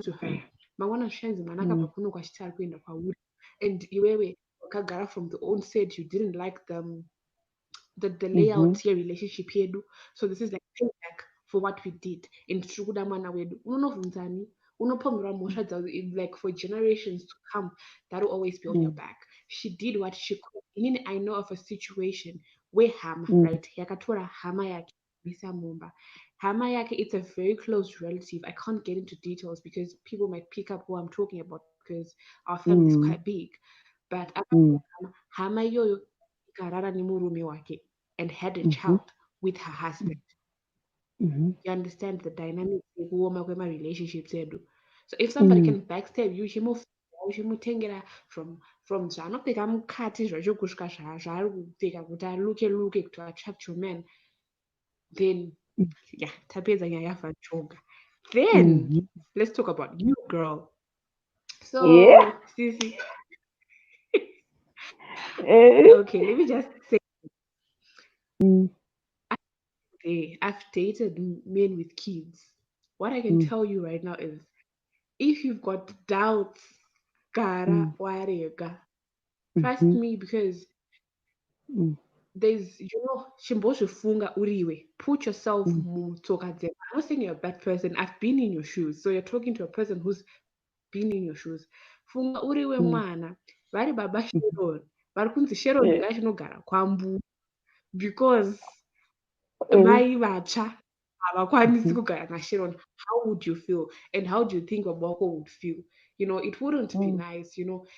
to her. Mangwana zvishanzi mwana akabva kuno kwachiti ari kuenda kwauri, and iwewe wakagara from the onset you didn't like them, the layout yerelationship yedu, so this is like payback for what we did and tiri kuda mwana wedu. Unonovhunzani? Unopomerwa mhosva like for generations to come, that will always be on your back. She did what she could. Inini I know of a situation where hama, right, yakatora hama yake isa mumba. Hama yake, it's a very close relative. I can't get into details because people might pick up who I'm talking about, because our family is quite big, but hama iyoyo ikarara nemurume wake and had a child with her husband. You understand the dynamics yekuoma kwemarelationships edu? So if somebody can backstab you, chimove Uchimutengera from zvaanopfeka mukati zvacho kusvika zvaari kupfeka kuti aluke luke to attract your man, then yeah, tapedza nyaya yaVan Choga. Then let's talk about you, girl. So sisi, okay, let me just say, I've dated men with kids. What I can tell you right now is, if you've got doubts, gara warega. Trust me, because there's, chimbozvifunga uriwe. Put yourself mutsoka dzema. I'm not saying you're a bad person. I've been in your shoes. So you're talking to a person who's been in your shoes. Funga uriwe mwana. Vari baba Sharon. Vari kunzi Sharon ngachinogara kwambu. Because mai vatsva havakwanisi kugara naSharon. How would you feel? And how do you think baba wako would feel? It wouldn't be nice. It would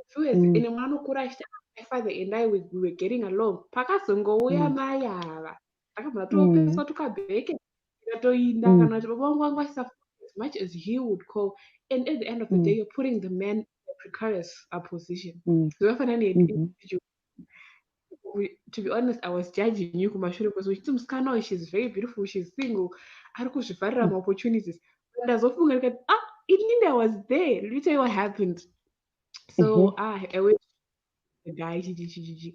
feel as ende mwana anokura achiti, "Ah, my father and I, we were getting along. Pakazongouya mai ava, takabva tatopeswa tukabheke tikatoinda," kana kuti, "Baba vangu vanga vasisa as much as he would call." And at the end of the day, you're putting the man in a precarious position. Zvakafanana to be honest, I was judging you kumashure kwese uchiti musikana uyu, she's very beautiful, she's single, ari kuzvivharira maopportunities. Ndazofunga ndikati, ah, inini I was there. Let me tell you what happened. So I went to the guy, chi, chi, chi, chi, chi.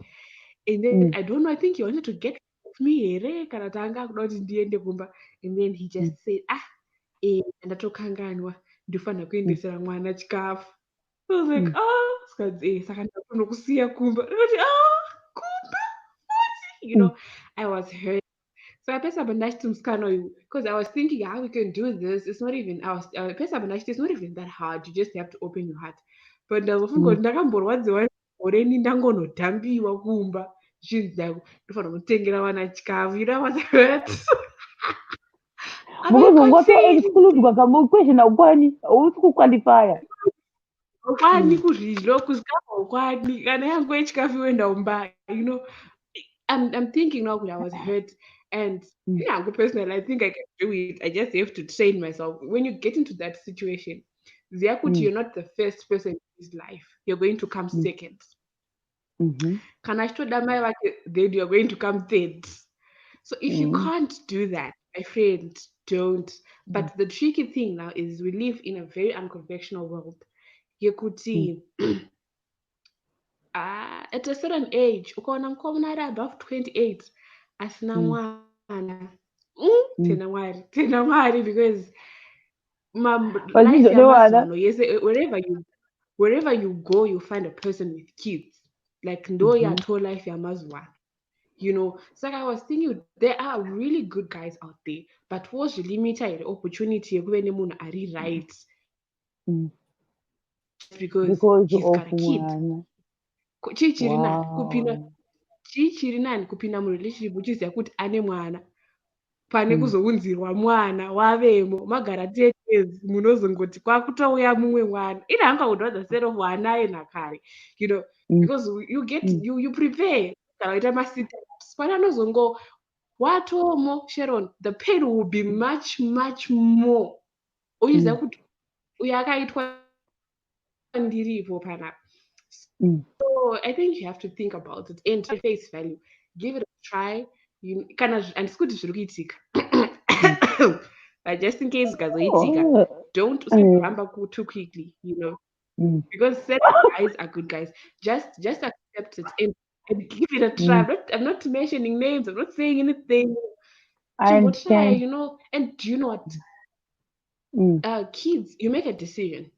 And then I don't know, I think he wanted to get rid of me here kana tanga akuda kuti ndiende kumba, and then he just said, "Ah, ndatokanganwa, ndofanira kuendesera mwana chikafu." I was like, "Ah," sikanzi, "Saka ndakunokusiya kumba." Ndikati, "Ah, kumba futi?" I was hurt. So pese apa ndachiti musikana uyu, because I was thinking how we can do this. It's not even, I was pese apa ndachiti it's not even that hard. You just have to open your heart. But ndazofunga kuti ndakamborwadziwa goreni ndangonodhambiwa kumba zvichinzi ndofanira kutengera vana chikafu. I was hurt. Because ungoto-excludwa kamuquestion, haukwani, hausi kuqualifya. Ukwani kuzvidlo kusvika ukwani kana yangu yechikafu iwenda kumba. I'm thinking now kuti I was hurt and yeah, personally I think I can do it. I just have to train myself. When you get into that situation, ziya kuti you're not the first person in his life. You're going to come second. Kana achitoda mai vake, then you're going to come third. So if you can't do that, my friend, don't. But the tricky thing now is we live in a very unconventional world yekuti at a certain age, ukaona mukomana ari above 28 asina mwana, tena Mwari, tena Mwari, because life yamazuva yese, wherever you go, you find a person with kids. Like, ndo yato life yamazuva. Saka I was thinking there are really good guys out there, but wozvilimita here opportunity yekuve nemunhu ari right because Because he's of got a kid? Mwana. Chii chiri nani kupinda, chii chiri nani, kupinda murelationship uchiziva kuti ane mwana, pane kuzounzirwa mwana wavemo, magara 10 years, munozongoti kwakutouya mumwe mwana? Ine hanga would rather settle for anaye nakare because you get you prepare kana waita masitups pane anozongo watomo. Sharon, the pain will be much, much more uchiziva kuti uyu akaitwa ndiripo panapa. So I think you have to think about it and face value, give it a try. Kana handisi kuti zviri kuitika, but just in case zikazoitika, don't usaramba too quickly because certain guys are good guys. Just accept it and give it a try. I'm not mentioning names, I'm not saying anything. I Chimbo try. understand. And do you know what? Kids, you make a decision.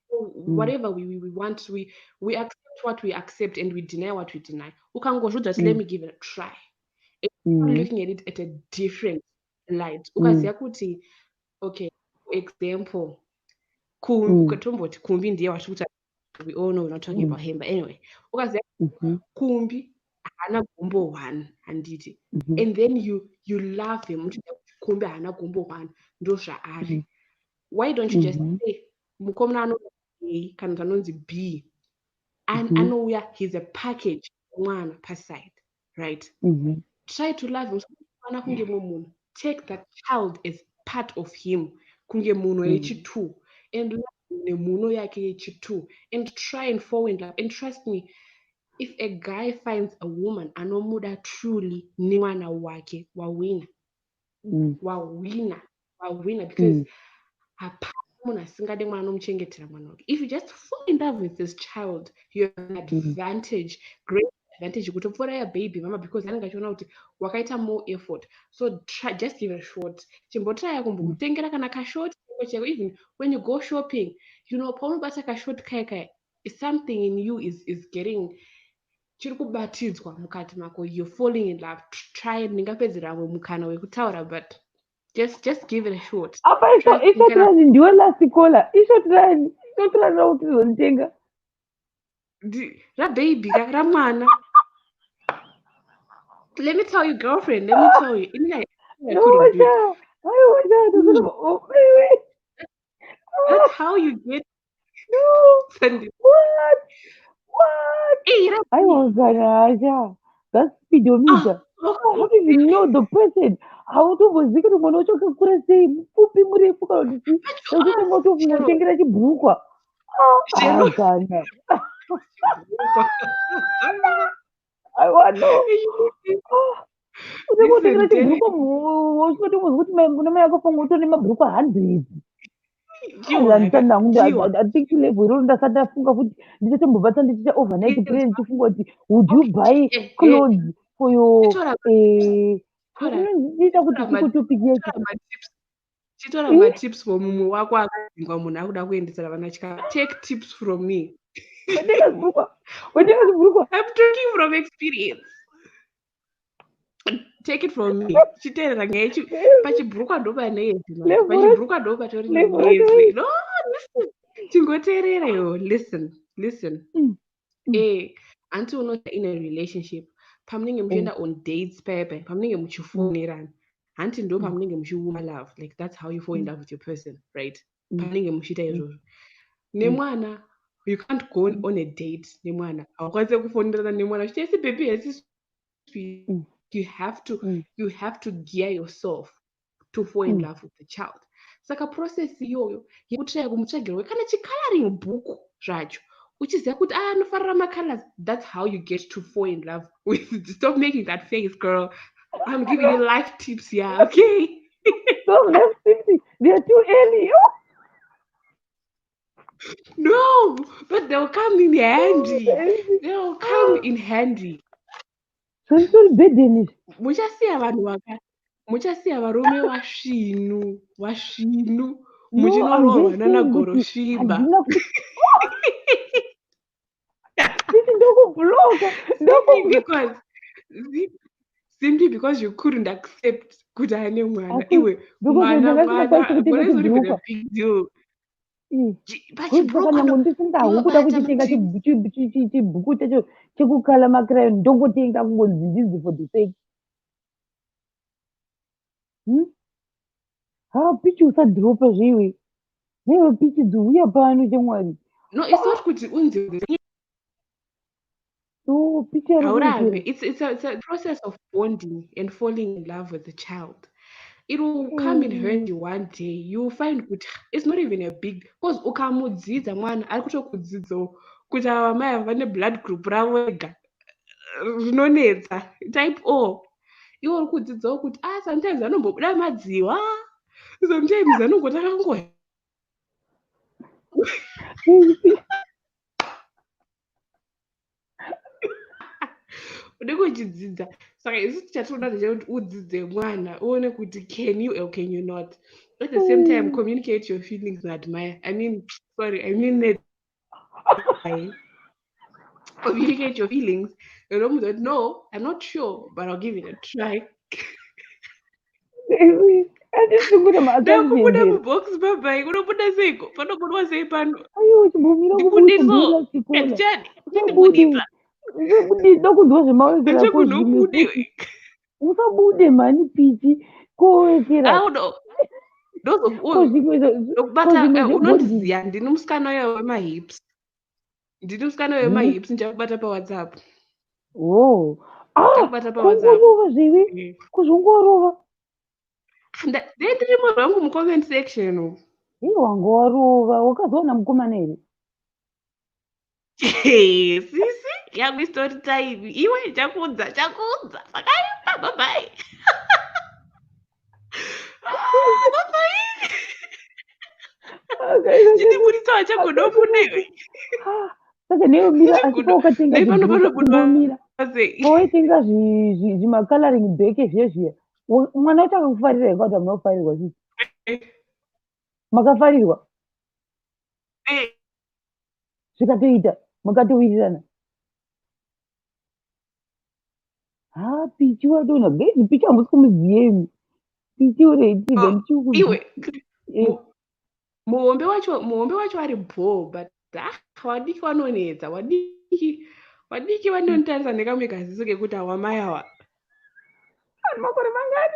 Whatever we want, we accept what we accept and we deny what we deny. Ukangozvo, just let me give it a try. And looking at it at a different light, ukaziva kuti, okay, for example, tomboti Kumbi ndiye watiri kuti, we all know we're not talking about him, but anyway, ukaziva Kumbi haana gumbo one, handiti? And then you love him uchiziva kuti Kumbi haana gumbo one, ndo zvaari. Why don't you just say mukomana anonzi A kana kuti anonzi B anouya, he's a package, mwana paside, right? Try to love him mwana kunge mumwe munhu. Take that child as part of him, kunge munhu wechi2, and love Nemhuno yake yechi2 and try and fall in love. And trust me, if a guy finds a woman anomuda truly nemwana wake, wawina. Wawina, wawina, because hapana munhu asingade mwana anomuchengetera mwana wake. If you just fall in love with this child, you have an advantage, great advantage kutopfuura yababy mama, because anenge achiona kuti wakaita more effort. So try, just give it a shot. Chimbotraya kumbomutengera kana kashort cheko cheko. Even when you go shopping, paunobata kashort kaya kaya, something in you is getting, chiri kubatidzwa mukati mako. You're falling in love. Try. Ndingapedzera amwe mukana wekutaura, but just give it a shot. Apa Trust me, kana ishort rani? Ndiwe last caller. Ishort rani? Ishort rani rakuti uzonditenga? Rababy ka, ramwana. Let me tell you, girlfriend, let me tell you, inini I couldn't do it. No, aiwa, oh, wait. That's how you get No. Sandy. What? What? Eh, Aiwa kana acha, that's speedometer. Ah, I don't even know the person. Hautombozivi kuti mwana wacho akakura sei, mupfupi, murefu, kana kuti chii. Nekutanga kutomutengera chibhurukwa. Chero. Ah, kana aiwa, no, utengotengera Listen, chibhurukwa usingatombozwi kuti kuna mai akafunga utori nemabhurukwa 100. Chiwa. I think level iroro ndasati ndafunga kuti ndichatombobata, ndichiita overnight prayer, ndichifunga kuti would you buy clothes for your ndiita kuti tiko topic yacho. Chitora matips for mumwe wako akadzingwa, munhu akuda kuendesera vana chikafu. Take tips from me. Wendingazibhurukwa, wendingazibhurukwa. I'm talking from experience. Take it from me. Chiteerera nyaya ichi. Pachibhurukwa ndo pane edzi. Level Pachibhurukwa ndo patori level needzi. No, listen, chingoteerera iwo. Listen, listen. Anti unoita in a relationship, pamunenge muchienda on dates paya, pamunenge muchifonerana, hanti ndo pamunenge muchiuma love? Like, that's how you fall in love with your person, right? Pamunenge muchiita izvozvo nemwana. You can't go on a date nemwana. Haukwanisi kufonerana nemwana uchiti, "Esi baby, esi sweet." You have to gear yourself to fall in love with the child. Saka process iyoyo yekutraya kumutsvagirwa kana chicoloring book zvacho, uchiziva kuti, ah, anofarira macolors, that's how you get to fall in love with. Stop making that face, girl. I'm giving you life tips here, okay? Those life tips, they're too early. No, but they'll come in handy. They'll come in handy. Zvitori burden izvi. Muchasiya vanhu vaka, muchasiya varume vasvinu vasvinu. No, I'm Muchinorohwa just saying kuti nanagorosviba. Handina kuti titi ndokubloka, Simply because, simply because you couldn't accept kuti ane mwana. Asi Iwe, because mwana, ndanga mwana ndisingakwanisi kutenga mwana is not even a chibhurukwa. big deal. Saka nyange ndisingawo kuda Iwe bata kuchitenga matips. chibhuku chacho chekukala macrayon, ndongotenga kungonzi ndinzi for the sake. Ha, pichi, usadhiropa zveiwe naiwe. Pichi, dziuya pano, chamwari. No, it's not kuti unzi No, pichi ari haurambe. kuwedzera. It's a process of bonding and falling in love with the child. It will come in handy one day. You will find kuti it's not even a big, because ukamudzidza mwana, ari kutokudzidzawo kuti ava mai ava vane blood group ravo vega rinonetsa, type O. Iwe uri kudzidzawo kuti, ah, sometimes anombobuda madziwa, sometimes anongoti akango unenge uchidzidza. Saka isu chatinoda ndechekuti udzidze mwana, uone kuti can you or can you not. At the same time, communicate your feelings naadmire, I mean, sorry, I mean it. Communicate your feelings and unomuudza kuti, "No, I'm not sure, but I'll give it a try." Handisi kuita Ndakubuda maassumptions. Mubox babai, unobuda seiko? Panobudwa sei pano? Aiwa, chimbomira Ndibudiso. kubuda chikola. Handichadi. Usabude. Chindibudisa. Usabude, ndokunzwa zvemawekera ko zvimwe Ndichakunobude. futi. Usabude mhani, pichi kowekera. Auno Ko zvimwe ko ndokubata. Zvimwe zvebhodhi. Unondiziya, ndini musikana uya wemahips. Ndini musikana wemahips. Ndichakubata paWhatsApp. Oh, ah. Ndichakubata paWhatsApp. Kungorova zviwe, kuzongorova. Ndee ndirimo zvangu mucomment section umu. Ii wanga warova wakazoona mukomana here? Sisi yangu story time iwe chakuudza chakuudza pakaipa bye bye. Ah, bye bye. Chitiburitsa wachagodo munewe. Saka newe mira asi paukatenga mira pawaitenga zvimacoloring bheke zviye zviya mwana wacho akakufarira here kuti hamuna kufarirwa sisi makafarirwa zvikatoita makatowirirana ha pichi wadonha guys pichi hamusi kumuziva imi pichi ureitiga oh, iwe muhombe wacho muhombe wacho ari bhoo but ah wadiki wanonetsa wadiki wadiki vanonitarisa nekamwe kaziso kekuti awamai awa ari makore mangani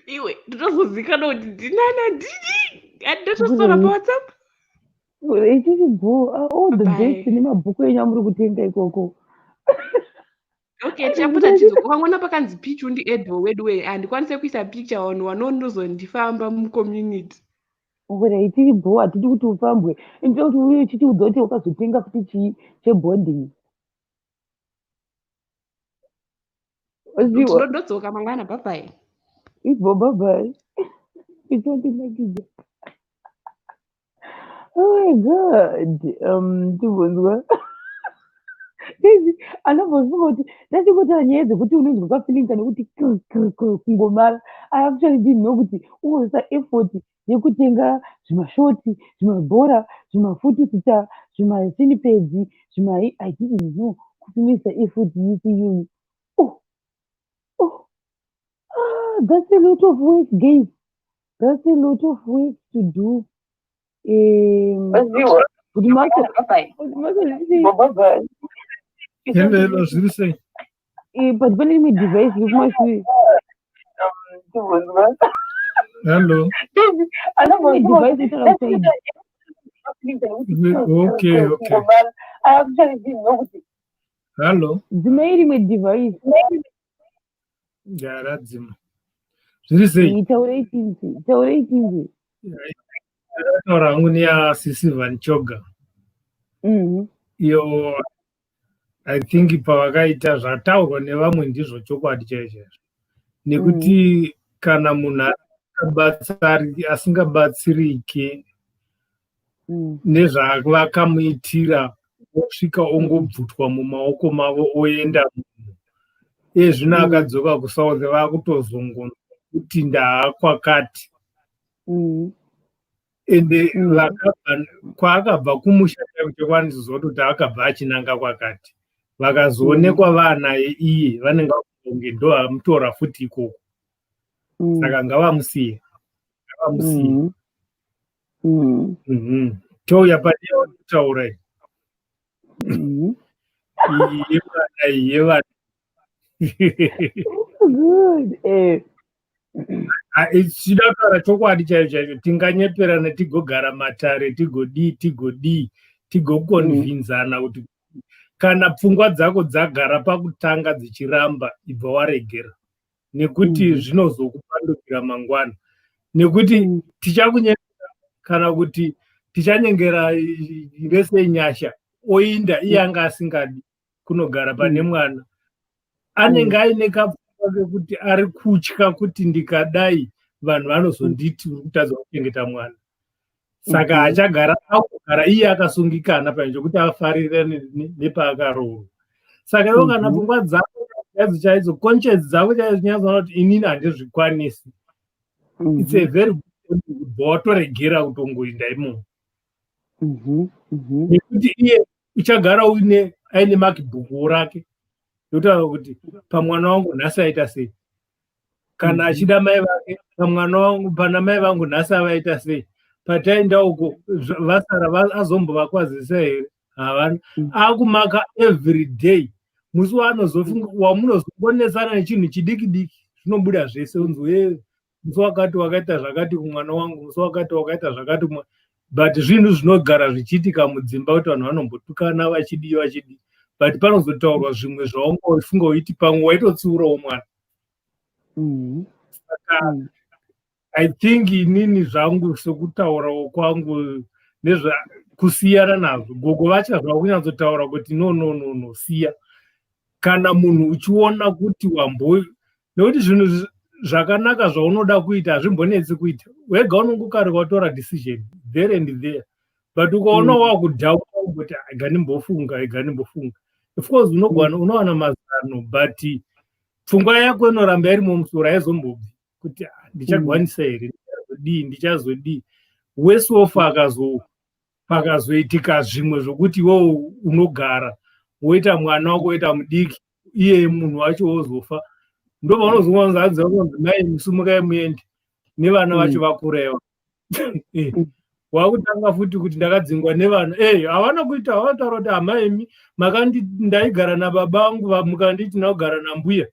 iwe ndinozozikanwa kuti ndinana ndini andinotosora pawhatsapp ichiri bho ah, all the best nemabhuku enyu amuri kutenga ikoko okay tichapota tichizo ukangoona pakanzi pichu ndi edwo wedu we handikwanise kuisa picture vanhu vanondozondifamba mucommunity Wera itiri bho hatidi kuti ufambwe inoda kuti uye uchitiudza kuti wakazotenga futi chii chebonding Waziwa? Ndodzoka mangwana bye bye. Ibho bye bye. Ichondinakidza. Oh my god. Timbonzwa. Guys, anombofunga kuti ndachingotaura nyaya dzekuti unonzwa kafeeling kane kuti kr kr kr kungomara. I actually didn't know kuti unoisa effort yekutenga zvimashoti, zvimabhora, zvimafutusita, zvimasinipedzi, zvima I didn't know kuti unoisa effort yese iyoyo. Oh, oh, ah, that's a lot of work guys. That's a lot of work to do. Kuti macho, kuti macho zviri Hello, hello, zviri sei? But pane imwe device iri kumashure. Hello. Imwe device itaura kusaidi. Okay, okay. Hello. Dzimai rimwe device. Yaradzima. Zviri sei? Taurei tinzi. Taurei tinzi. Taura hangu neya Sisi Van Choga. Iyo I think pavakaita zvataurwa nevamwe ndizvo chokwadi chaizvo chaizvo. Nekuti kana munhu asingabatsiriki nezvavakamuitira osvika ongobvutwa mumaoko mavo oenda munhu. Iye zvino akadzoka kuSouth vakutozongonzwa kuti ndaakwakati. Ende vakabva kwaakabva kumusha chaiko chekwanizozwa kuti akabva achinanga kwakati. Vakazoonekwa vaanaye iye vanenge vakunge ndovamutora futi ikoko. Saka ngavamusiye. Ngavamusiye. Touya pane kutaura iyi. Iyi yevana iyi yevana. Good. Ichida kutaura chokwadi chaicho chaicho tinganyeperana tigogara matare tigodii tigodii tigokonvinzana kuti kana pfungwa dzako dzagara pakutanga dzichiramba ibva waregera nekuti zvinozokupandukira mangwana nekuti tichakunyengera kana kuti tichanyengera rese nyasha oinda iye anga asingadi kunogara pane mwana anenge aine kapfungwa kekuti ari kutya kuti ndikadai vanhu vanozonditi uri kutadza kuchengeta mwana saka achagara akugara iye akasungikana pane chokuti afarire nepaakaroorwa saka iwo kana pfungwa dzako chaidzo chaidzo conscience dzako chaidzo chinyatsoona kuti inini handizvikwanisi it's a very good kubva watoregera kutongoinda imomo nekuti iye uchagara uine aine makibhukuwo rake yokutaura kuti pamwana wangu nhasi aita sei kana achida mai vake pamwana wangu pana mai vangu nhasi avaita sei pataenda uko vasara azombovakwazisa here havana akumaka every day musi waanozofunga wamunozongonetsana nechinhu chidiki diki zvinobuda zvese unzi uye musi wakati wakaita zvakati kumwana wangu musi wakati wakaita zvakati kumwana but zvinhu zvinogara zvichiitika mudzimba kuti vanhu vanombotukana vachidii vachidii but panozotaurwa zvimwe zvaungofunga uiti pamwe waitotsiurawo mwana saka I think inini zvangu, sekutaurawo kwangu nezva kusiyana nazvo, gogo vacho zvava kunyatsotaura kuti no, no, no, no, siya. Kana munhu uchiona kuti wambo, nekuti zvinhu zvakanaka zvaunoda kuita hazvimbonetsi kuita wega, unongokarika watora decision there and there. But ukaona wakudhauta kuti ega ndimbofunga, ega ndimbofunga, of course unogwana unowana mazano, but pfungwa yako inoramba iri mumusoro, haizombobvi kuti, "Ah, ndichagwanisa here? Ndichazodii? Ndichazodii?" Worse off akazo pakazoitika zvimwe zvokuti iwewo unogara woita mwana wako woita mudiki, iye munhu wacho wozofa, ndopaunozowanza hanzi kunzi, "Mai, musimukai muende nevana vacho vakurewa." Wakutanga futi kuti ndakadzingwa nevana. Havana kuita, havataura kuti, "Hamaimi makandi ndaigara nababa vangu, mukanditi ndakugara nambuya,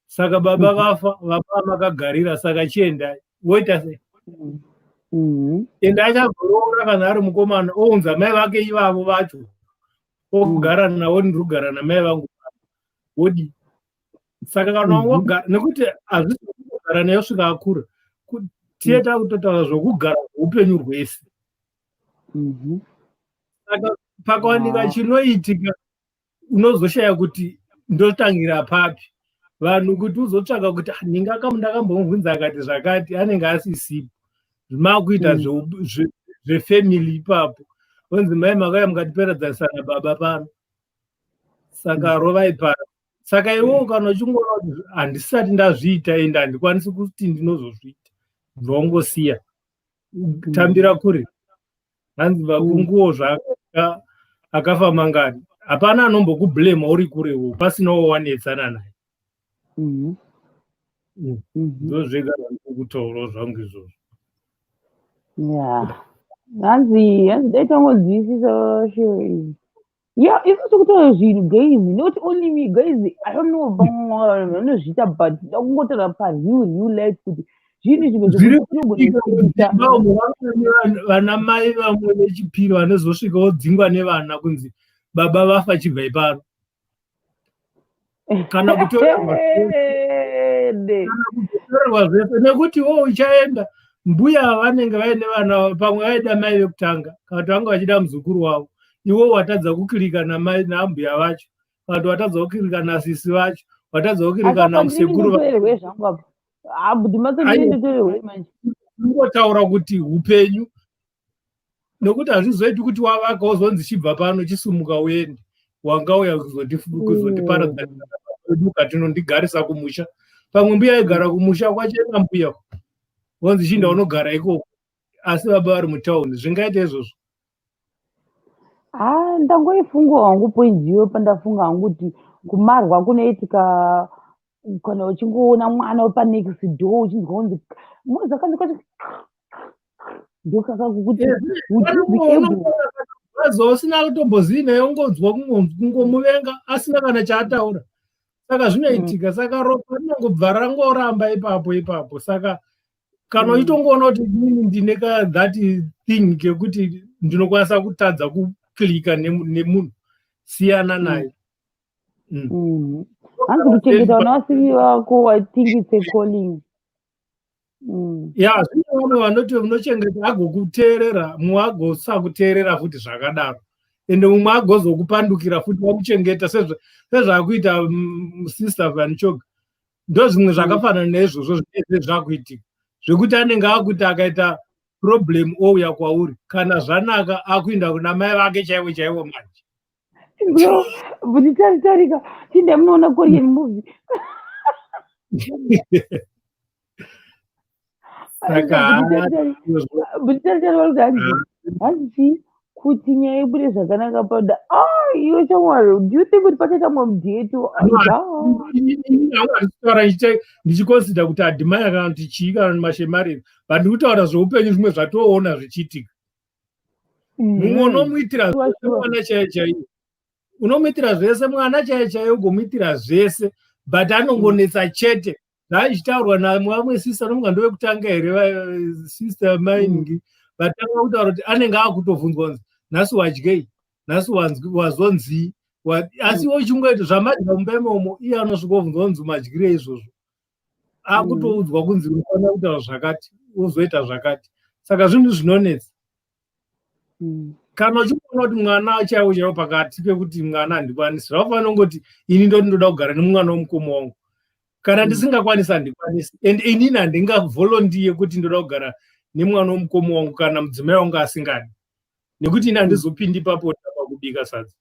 saka baba vafa, vapa makagarira, saka chiendai." Woita sei? Ende achazoroora kana ari mukomana, ounza mai vake ivavo vacho, ogara navo, "Ndiri kugara namai vangu." Wodii? Saka kana wagara, nekuti hazvisi kugara naye kusvika akura, tiye takutotaura zvokugara upenyu rwese. Saka pakawanika chinoitika, unozoshaya kuti ndotangira papi. Vanhu kuti uzotsvaka kuti, "Ah, ndingaka ndakambomubvunza akati zvakati," anenge asisipo. Makuita zvefamily ipapo, onzi, "Mai, makauya mukatiperadzanisa nababa pano, saka rovai pano." Saka iwewo kana uchingoona kuti handisati ndazviita ende handikwanisi kuti ndinozozviita, bva wangosiya, tambira kure. Hanzi vakunguwo zvaaka akafa mangani, hapana anombokubhurema uri kurewo pasinawo wanetsana naye. Ndo zvega zvandiri zvangu izvozvo. Ya, hanzi dai tangonzwisisa sure izvi. Ya, isusu kutaura zvinhu, guys, not only me, guys, I don't know vamwe vanozviita, but da kungotaura pareal real life kuti zvinhu zvimwe zviri zvekuti kuitika tinogona mudzimba umu. Vamweni vana mai vamwe vechipiri vanozosvika vodzingwa nevana kunzi, "Baba vafa, chibvai pano," kana kutorerwa Ende. kutorerwa zvese, nekuti wo uchaenda mbuya vanenge vaine vana, pamwe vaida mai vekutanga kana kuti vanga vachida muzukuru wavo. Iwo watadza kukirika namai naambuya vacho, kana kuti watadza kukirika nasisi vacho, watadza kukirika Asi apa ndini namusekuru. Ndotorerwe zvangu apa. Ah, but matso ndini Aiwa. ndotorerwe manje. Kungotaura kuti upenyu, nekuti hazvizoiti kuti wavaka wozonzi, "Chibva pano, chisumuka uende, wangauya kuzotiparadzanisa wedu, katinondigarisa kumusha." Pamwe mbuya aigara kumusha kwachena, mbuya wonzi, "Chinda unogara ikoko," asi baba vari mutauni. Zvingaita izvozvo? Ah, ndangoifunga hangu point iyoyo. Pandafunga hangu kuti kumarwa kunoitika kana uchingoona mwana wepanext door, uchinzwa kunzi munoziva kanzi kacho ndokakakuti would you be able Azo usina kutombozii naye, ungonzwa kungomuvenga asina kana chaataura. Saka zvinoitika. Saka ropa rinongobva rangoramba ipapo ipapo. Saka kana uchitongoona kuti inini ndine ka that thing kekuti ndinokwanisa kutadza kuklika nemunhu, siyana naye. Hanzi kuchengeta vana vasiri vako, I think it's a calling. Ya, zvine vamwe vanoti unochengeta agokuteerera, mumwe agosakuteerera futi zvakadaro, ende mumwe agozokupandukira futi wakuchengeta, sezvakuita Sister Vanchoga. Ndo zvimwe zvakafanana neizvozvo zvinenge zvakuitika, zvekuti anenge akuti akaita problem ouya kwauri, kana zvanaka akuenda kuna mai vake chaivo chaivo manje. Bro, but tari tarika chinda munoona Korean movie. Saka But tari tari vari kuti hanzi chii, kuti nyaya ibude zvakanaka pada. Ah, iwe shamwari, do you think kuti pachaita mumwe mudheto? Kutaura ndichiconsider kuti admire kana kuti chii kana kuti mashemariri, but ndiri kutaura zveupenyu, zvimwe zvatoona zvichiitika. Mumwe unomuitira zvese mwana chaiye chaiye, unomuitira zvese mwana chaiye chaiye, ugomuitira zvese, but anongonetsa chete. Zvaichitaurwa namwamwe sister, nomunga ndowekutanga here, Sister Maingi, vatanga kutaura kuti anenge akutobvunzwa kunzi, "Nhasi wadyei? Nhasi wazonzii?" Asi iwe uchingoita zvamadya mumba imomo, iye anosvika obvunzwa kunzi, "Madyirei izvozvo?" Akutoudzwa kunzi, "Unofanira kutaura zvakati." wozoita zvakati. Saka zvinhu zvinonetsa. Kana uchiona kuti mwana chaiwo chaiwo pakati pekuti mwana handikwanisi, zvakafanira kungoti ini ndoti ndoda kugara nemwana womukoma wangu. Kana ndisingakwanisi, handikwanisi, and inini handingavolunteer kuti ndoda kugara nemwana womukoma wangu kana mudzimai wangu asingadi, nekuti ini handizopindi ipapo pakubika sadza.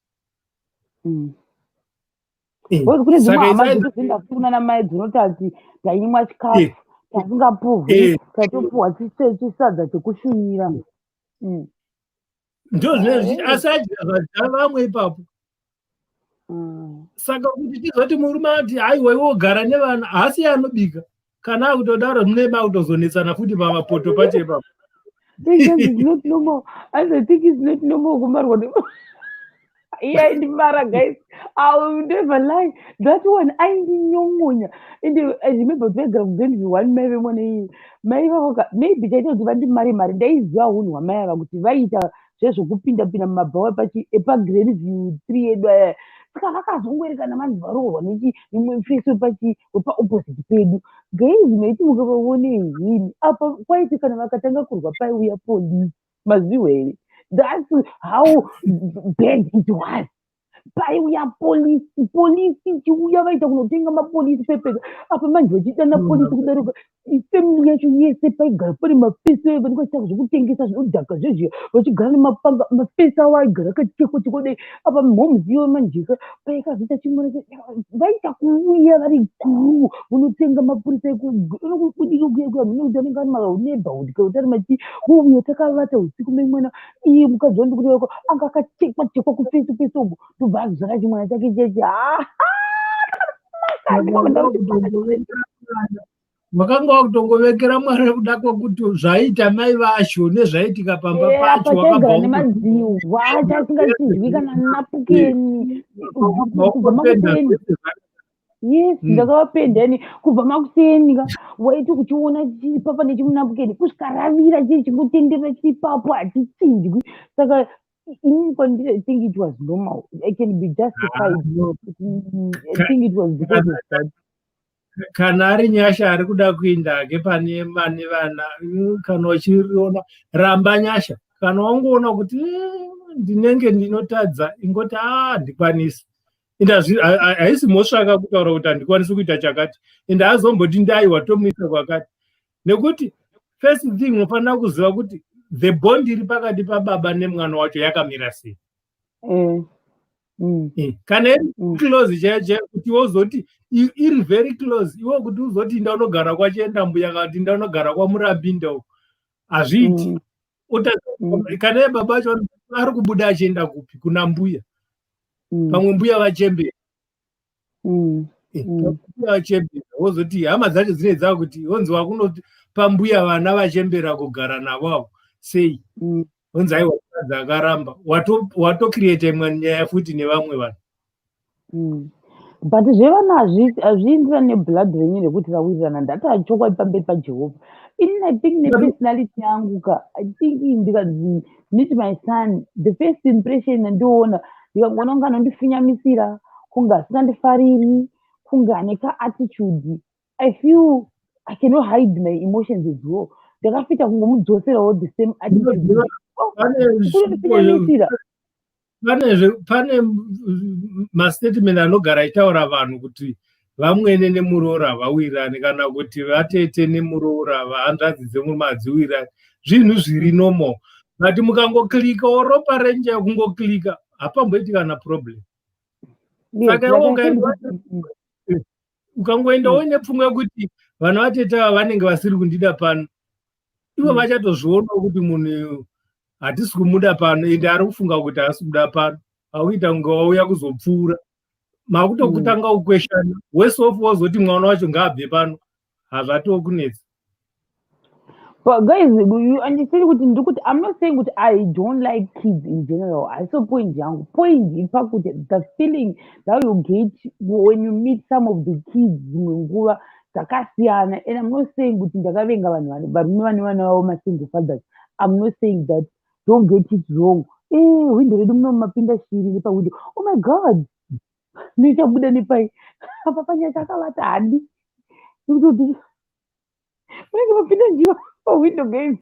Because kune dzimwe hama dzinotoenda futi kunana mai dzinoti ati tainyimwa chikafu, tasingapuhwi, taitopuhwa chisadza chekushunyira. Ndo zvinezvi, asi adya zvadya vamwe ipapo. Saka kuti tizoti murume ati, "Haiwa, iwe wogara nevana," haasi iye anobika. Kana akutodaro, mune makutozonetsana futi pamapoto pacho ipapo. Think it's not normal. I think it's not normal kumarwa. Iye aindimara, guys. I will never lie. That one aindinyongonya. And I remember kuti vaigara kuGrandview One, mai vemwana iye. Mai vavo maybe chaita kuti vandimare mari, ndaiziva unhu hwamai ava kuti vaita zvezvokupinda pinda mumabhawa epaGrandview 3 yedu aya. Saka vakazongoerekana vanhu varoorwa nemumwe mufesi wepaopposite pedu. Guys, maiti mukavaone hini apa, kwaiti kana vakatanga kurwa paiuya polisi. Mazivo here? That's how bad it was. Paiuya polisi, polisi ichiuya, vaita kunotenga mapolisi pepeka apa manje vachidana polisi kudaroka. Family yacho yese paigara pane mafesi vanenge vachiita zvekutengesa zvinodhaka zvezviya, vachigara nemapanga. Mafesi avo aigara akachekwa chekwa dai apa. Mhomuziyo manjeka paikazoita chimwana, vaita kuuya vari kuru unotenga mapurisa ekubudika kuya munoti anenge ari maneighborhood kana kuti ari machi vouya takavata usiku. Memwana iye mukadzi wandikuti anga akachekwa chekwa kufesi fesi uku, ndobva azvara chimwana chake chechi. Wakanga wakutongovekera mwana nekuda kwekuti zvaita mai vacho nezvaitika pamba pacho. Wakabva nemadziwa chasingachinzwi kana napukeni kubva makuseni. Yes, ndakavapendani kubva makuseni ka. Waiti kuchiona chiri papa nechimunapukeni kusvika ravira, chiri chingotenderera chiri papo, hachichinjwi. Saka inini kwandiri, I think it was normal. I can be justified. I think it was because of that. Kana ari Nyasha ari kuda kuinda hake pane vane vana, kana uchiriona, ramba Nyasha. Kana wangoona kuti ndinenge ndinotadza, ingoti, "A, handikwanisi." Ende haisi mhosva kutaura kuti handikwanisi kuita chakati. Ende azomboti ndaiwa tomuisa kwakati, nekuti first thing unofanira kuziva kuti the bond iri pakati pababa nemwana wacho yakamira sei. Kana iri close chaiyo chaiyo, kuti wozoti iri very close, iwe kuti uzoti inda unogara kwachienda mbuya kana kuti inda unogara kwaMurambinda uko, hazviiti. Kana iye baba acho ari kubuda achienda kupi? Kuna mbuya. Pamwe mbuya vachembera. Mbuya vachembera, wozoti hama dzacho dzine dzakuti honzi wakunoti pambuya vana vachembera kugara navo avo sei? Honzi aiwa, mukadzi akaramba. Watocreata imwe nyaya futi nevamwe vanhu. But zvevana hazvienderani neblood renyu rekuti rawirirana. Ndati chokwadi pamberi paJehovha, inini I think nepersonality yangu ka, I think ndikanzi meet my son, the first impression yandiona, ndikangoona kunge anondifinyamisira, kunge asingandifariri, kunge ane kaattitude, I feel I cannot hide my emotions as well. Ndakafita kungomudzoserawo the same attitude. Oh, kunondifinyamisira. Pane mastatement anogara achitaura vanhu kuti vamwene nemuroora havawirirani, kana kuti vatete nemuroora, vahanzvadzi dzemurume hadziwirirani. Zvinhu zviri normal, but mukangoclickawo ropa renje kungoclicka, hapamboiti kana problem. Saka iwe ukangoendawo nepfungwa yekuti vana vatete ava vanenge vasiri kundida pano, ivo vachatozvionawo kuti munhu hatisi kumuda pano, ende ari kufunga kuti haasi kuda pano, akuita kunge wauya kuzopfuura. Makutokutanga kukweshana wesofu, wozoti mwana wacho ngaabve pano, hazvatokunetsa. But guys, you understand kuti ndikuti I'm not saying kuti I don't like kids in general. Haisiyo point yangu. Point iri pakuti the feeling that you get when you meet some of the kids dzimwe nguva dzakasiyana. And I'm not saying kuti ndakavenga vanhu varume vane vana vavo masingle fathers. I'm not saying that. Don't get it wrong. Windo redu muno mapinda shiri nepawindo. Oh my God. Ndichabuda nepai? Apa panyasha akavata hadi. Ndikutoti unenge mapinda njiva. Pahwindo guys.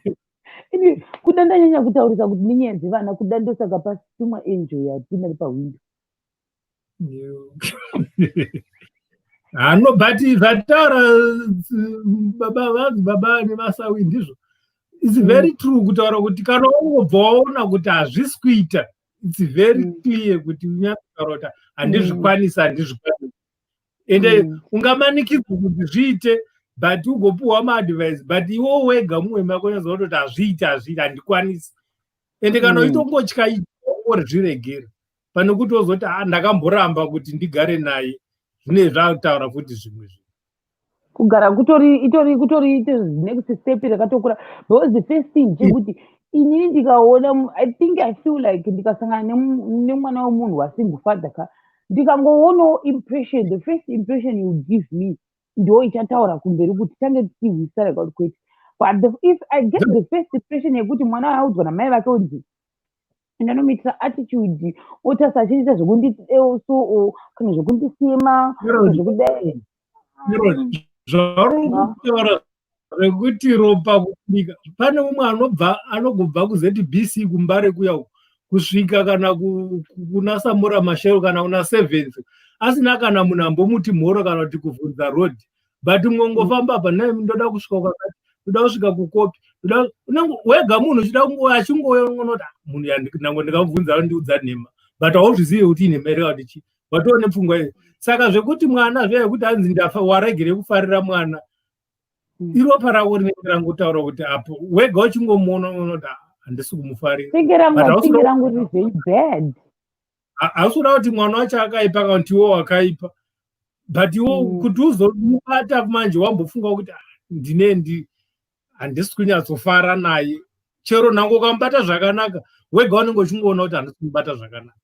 Ini kuda ndanyanya kutaurisa kuti nenyaya dzevana, kuda ndosaka pasitumwa angel yapinda nepahwindo. Hano, but zvataura baba vanzi baba nevasawi ndizvo. It's very true kutaura kuti kana ungobva waona kuti hazvisi kuita, it's very clear kuti unyatsotaura kuti handizvikwanisi, handizvikwanisi. Ende ungamanikidzwa kuti zviite, but ugopuhwa maadvice, but iwo wega mumwe mako unyatsoona kuti hazviiti, hazviiti, handikwanisi. Ende kana uchitongotya, ungozviregera pane kuti wozoti, "Ah, ndakamboramba kuti ndigare naye." Zvine zvakutaura futi zvimwe zvinhu. Kugara kutori itori kutori next step rakatokura, because the first thing chekuti inini ndikaona, I think I feel like ndikasangana nemwana wemunhu wasingle father ka, ndikangoonawo impression, the first impression you give me ndo ichataura kumberi kuti tange tichihwisana kuti kwete. But if I get the first impression yekuti mwana audzwa namai vake kunzi ndanomuitira attitude, otasa achiita zvekundideo so kana zvekundisema kana zvekudai. Zvauri kutaura zvekuti ropa kubika, pane mumwe anobva, anogobva kuZBC kuMbare kuya uku, kusvika kana kuna Samora Machel kana kuna Seventh, asina kana munhu ambomuti mhoro kana kuti kuvhunza road, but umwe ungofamba apa, "Nai, ndoda kusvika kwakati, ndoda kusvika kukopi." Wega munhu uchida achingouya, unonoti, "Ah, munhu nango ndikamubvunza anondiudza nhema," but hauzvizivi kuti inhema here kana kuti chii. Watoo nepfungwa iyo. Saka zvekuti mwana zviya yekuti hanzi ndafa waregere kufarira mwana, iropa rako rinenge rangotaura kuti apo wega uchingomuona unoti, "Ah, handisi kumufarira." Thingi rangu But hausi thingi rangu riri very bad. Hausi kuda kuti mwana wacho akaipa kana kuti iwo wakaipa, but iwo kuti uzomubata manje wambofunga kuti, "Ah, ndine ndi handisi kunyatsofara naye." Chero nhango ukamubata zvakanaka, wega unenge uchingoona kuti handisi kumubata zvakanaka,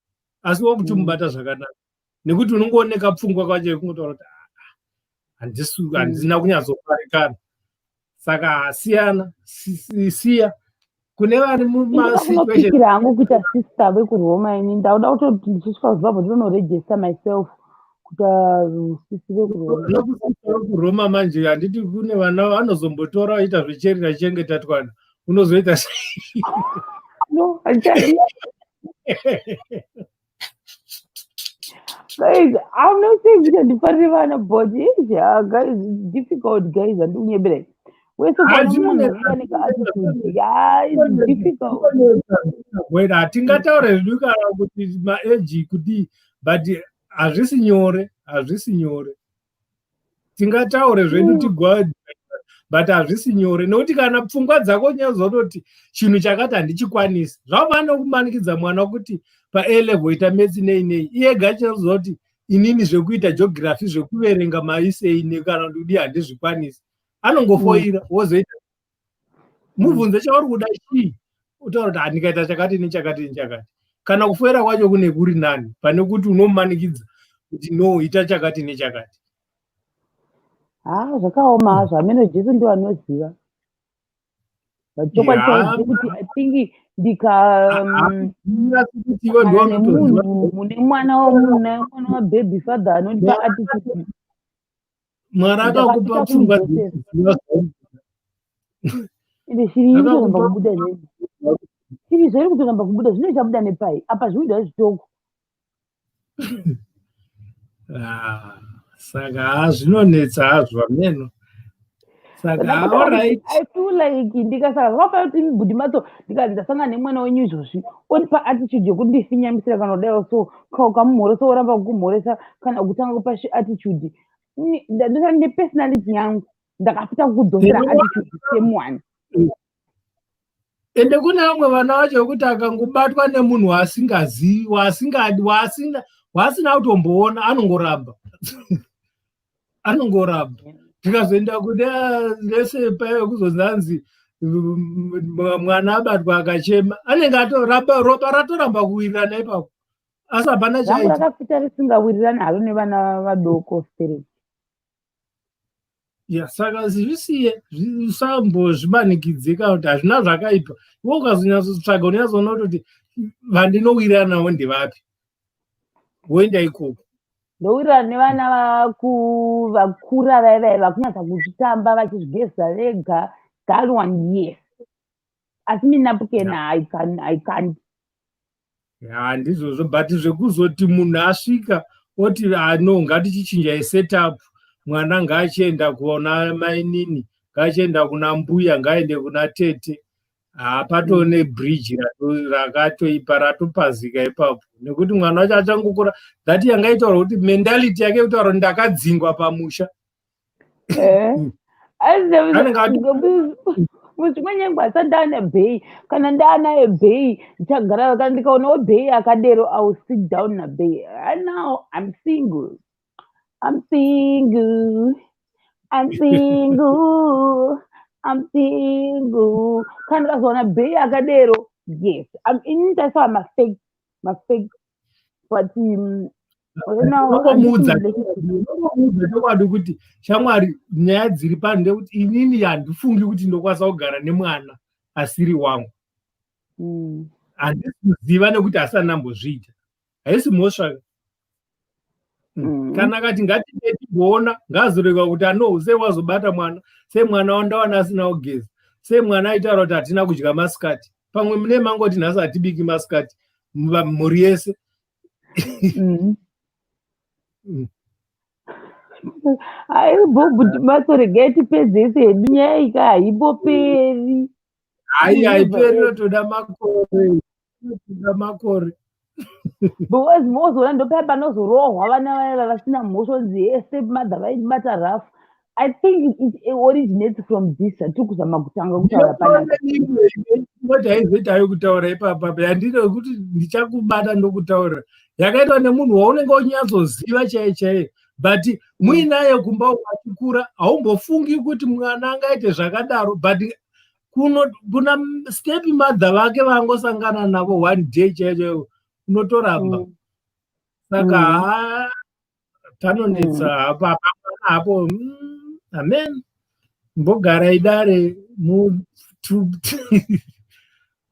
asi wakuchimubata zvakanaka nekuti unongooneka pfungwa kwacho yekungotaura kuti, "Ah, handisi handina kunyatsofarikana." Saka siyana, siya kune vari mumasituation. Ndinopikira hangu kuita sister vekuRoma. Ini ndauda kutoti ndichisvika kuZimbabwe ndinonoregister myself kuita sisi vekuRoma. Kuroma manje, handiti kune vana vanozombotora vaita zvecherera chengeta twana, unozoita sei? No, handichadi. Guys, I'm not saying kuti handifariri vana, but yeah, guys, it's difficult, guys. Handikunyeberai wese ukaona munhu anenge ane kaattitude, yeah, it's difficult. Wena hatingataure zvedu kana kuti maage kudii, but hazvisi nyore, hazvisi nyore. Tingataure zvedu tigwa, but hazvisi nyore nekuti kana pfungwa dzako nyazototi chinhu chakati handichikwanisi, zvava nekumanikidza mwana kuti paA level ita maths nei nei, iye ega achaziva kuti inini zvekuita geography, zvekuverenga maisei kana kuti kudii, handizvikwanisi. Anongofoira. Wozoita mubvunze chauri kuda chii, utaura kuti handikaita chakati nechakati nechakati. Kana kufoira kwacho kune kuri nani pane kuti unomumanikidza kuti no, ita chakati nechakati. Ha, zvakaoma hazvo, hameno, Jesu ndo anoziva. But chokwadi chaicho kuti I think ndika kuti iwe kana ndiwanotoziva nemunhu mune mwana mune mwana wababy father anondipa attitude. Mwari akakupa Ndakafita pfungwa kumudzosera. dzekuziva zvauri. Ende shiri iri kutoramba Akakupa kubuda neni, shiri zvairi kutoramba kubuda, zvino ichabuda nepai apa zvibuda zvitoko. Ah, saka ha, zvinonetsa hazvo, hameno. Saka Ndakataura kuti alright. I feel like ndikasaka zvakafanira kuti bhudhi matso, ndikati ndasangana nemwana wenyu izvozvi, onipa attitude yekuti ndifinyamisira kana kudaiwo so, ukamumhoresa oramba kukumhoresa kana kutanga kupa attitude, ndosati nepersonality yangu ndakafita kukudzosera attitude same one. Ende kune vamwe vana vacho vekuti akangobatwa nemunhu waasingazivi, waasingadi, waasina kutomboona, anongoramba, anongoramba. Tikazoenda kune rese paya kuzonzanzi mwana abatwa akachema, anenge atoramba, ropa ratoramba kuwirirana ipapo, asi hapana Rangu chaita. Rakafita risingawirirani haro nevana vadoko stereki. Ya, saka zvisiye, usambozvimanikidze kana kuti hazvina zvakaipa. Iwe ukazonyatsotsvaga unonyatsoona kuti vandinowirirana navo ndevapi, woenda ikoko. Ndowirirana nevana vakura vai vai vakunyatsa kuzvitamba vachizvigeza vega. That one, yes. Asi minapukeni, I can't. Ya, ndizvozvo, but zvekuzoti munhu asvika oti, "Ah, no, ngatichichinjai setup, mwana ngaachienda kuna mainini, ngaachienda kuna mbuya, ngaaende kuna tete," hapatoo nebridge rakatoipa, ratopazika ipapo, nekuti mwana wacho achangokura. That yangaitaura kuti mentality yake kutaura kuti ndakadzingwa pamusha. Anenge Zvimwe nyangwe asati ndaane bae, kana ndaanaye bae, ndichagara. Kana ndikaonawo bae akadero, I will sit down nabae. Right now I'm single, I'm single, I'm single, I'm single. Kana ndikazoona bae akadero, yes. Ini ndaisava mafake, mafake, but right now Unongomuudza handisi relationship. Unongomuudza chokwadi kuti, "Shamwari, nyaya dziri pano ndekuti inini handifungi kuti ndokwanisa kugara nemwana asiri wangu. Handisi kuziva nekuti asati ndambozviita, haisi mhosva." Kana akati ngatide timboona, ngaazorega kuti ano sei wazobata mwana, sei mwana wandawana asina kugeza, sei mwana aitaura kuti hatina kudya masikati. Pamwe mune mangoti nhasi hatibiki masikati mhuri yese. Ai, Bhobhu, matsoregai tipedzese hedu nyaya iyi ka, haimboperi. Hai. Never Haiperi. end. Inotoda makore, inotoda makore. Because mozoona ndopaya panozorohwa vana vaya vasina mhosva, nzi step mother vaibata rough. I think it originates from this hatiri kuzama kutanga kutaura panapa. Ngoti haizoitayo kutaura ipapa yandino kuti ndichakubata ndokutaurira yakaitwa nemunhu waunenge uchinyatsoziva chaiye chaiye, but muinaye kumba uko achikura, haumbofungi kuti mwana angaite zvakadaro, but kuno kuna step mother vake vangosangana navo one day chaiyo chaiyo, unotoramba. Saka haa, panonetsa hapo hapana hapo. Amen, mbogarai dare mu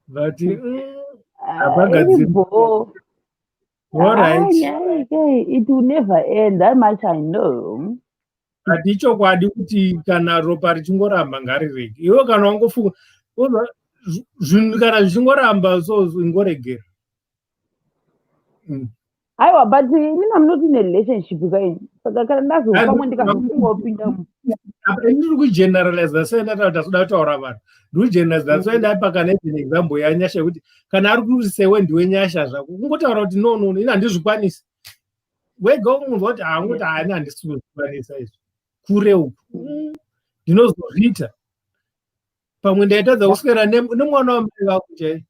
but hapagadziri. Iribo. Alright. Nyaya iyi, it will never end, that much I know. But ichokwadi kuti kana ropa richingoramba, ngarirege. Iwe kana wangofunga zvinhu kana zvichingoramba, so ingoregera. Aiwa, but inini am not in a relationship kaini, saka kana ndazopamwe ndikazofunga kupinda Apa ndiri kugeneralize, sei ndataura kuti tasoda kutaura vanhu, ndiri kugeneralize. That's why ndapa kana even example yaNyasha yekuti kana ari kuti sewe ndiwe Nyasha zvako, kungotaura kuti, "No, no, ini handizvikwanisi." Wega ungonzwa kuti haangoti, "Haani, handisi kuzvikwanisa izvi, kure uku. Ndinozozviita pamwe ndaitadza kuswera nemwana wamai vako chai."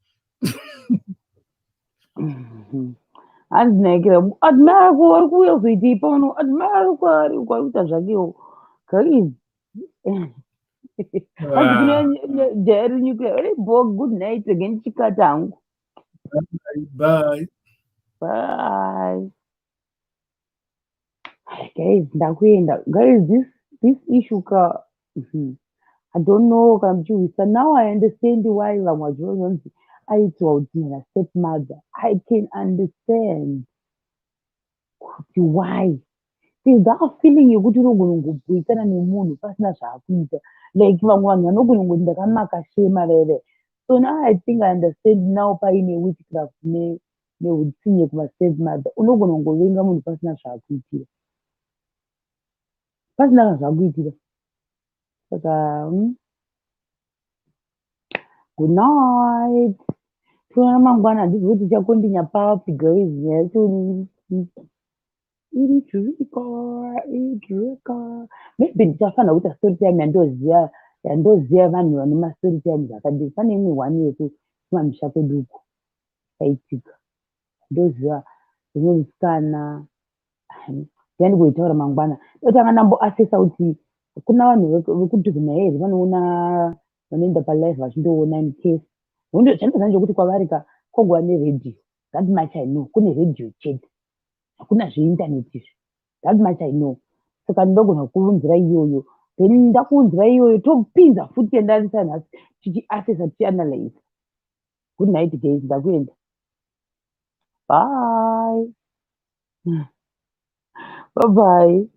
Hanzi naikira admire ako ari kuuya kuzoitei pano? Admire ako ari kuita zvakewo, guys. Hanzi kune jaya renuclear uri bo. Good night again, ndichikata hangu. Bye. Bye guys, ndakuenda guys. This issue ka, I don't know kana muchihwisa. Now I understand why vamwe vachiononzi aitiwa utsinye nastep mother. I can understand kuti why there's that feeling yekuti unogona kungobhuisana nemunhu pasina zvaakuita, like vamwe vanhu vanogona kungoti ndakamaka shema veve. So now I think I understand now paine witchcraft neutsinye kumastep mother. Unogona kungovenga munhu pasina zvaakuitira, pasina kana zvaakuitira. Saka good night, toona mangwana. Handizivi kuti tichakondinya papi guys. Nyaya yacho iri tricky, iri tricky. Maybe ndichafanira kuita story time yandoziva, yandoziva vanhu vane mastory times akadii. Pane imwe one yekumamisha kwedu uku yaitika, ndoziva umwe musikana. Ndiandigoitaura mangwana. Ndotanga ndamboasesa kuti kuna vanhu vekudhuze naye here vanoona, vanoenda palive vachindoona in case. Chandinoziva ndechekuti kwavari ka kwogova neredhiyo. That much I know, kune redhiyo chete, hakuna zveindaneti izvi. That much I know. Saka ndinogona kuunzira iyoyo, then ndakuunzira iyoyo, topinza futi yandarisa nhasi, tichiasesa, tichianalyze. Good night guys, ndakuenda. Bye bye bye.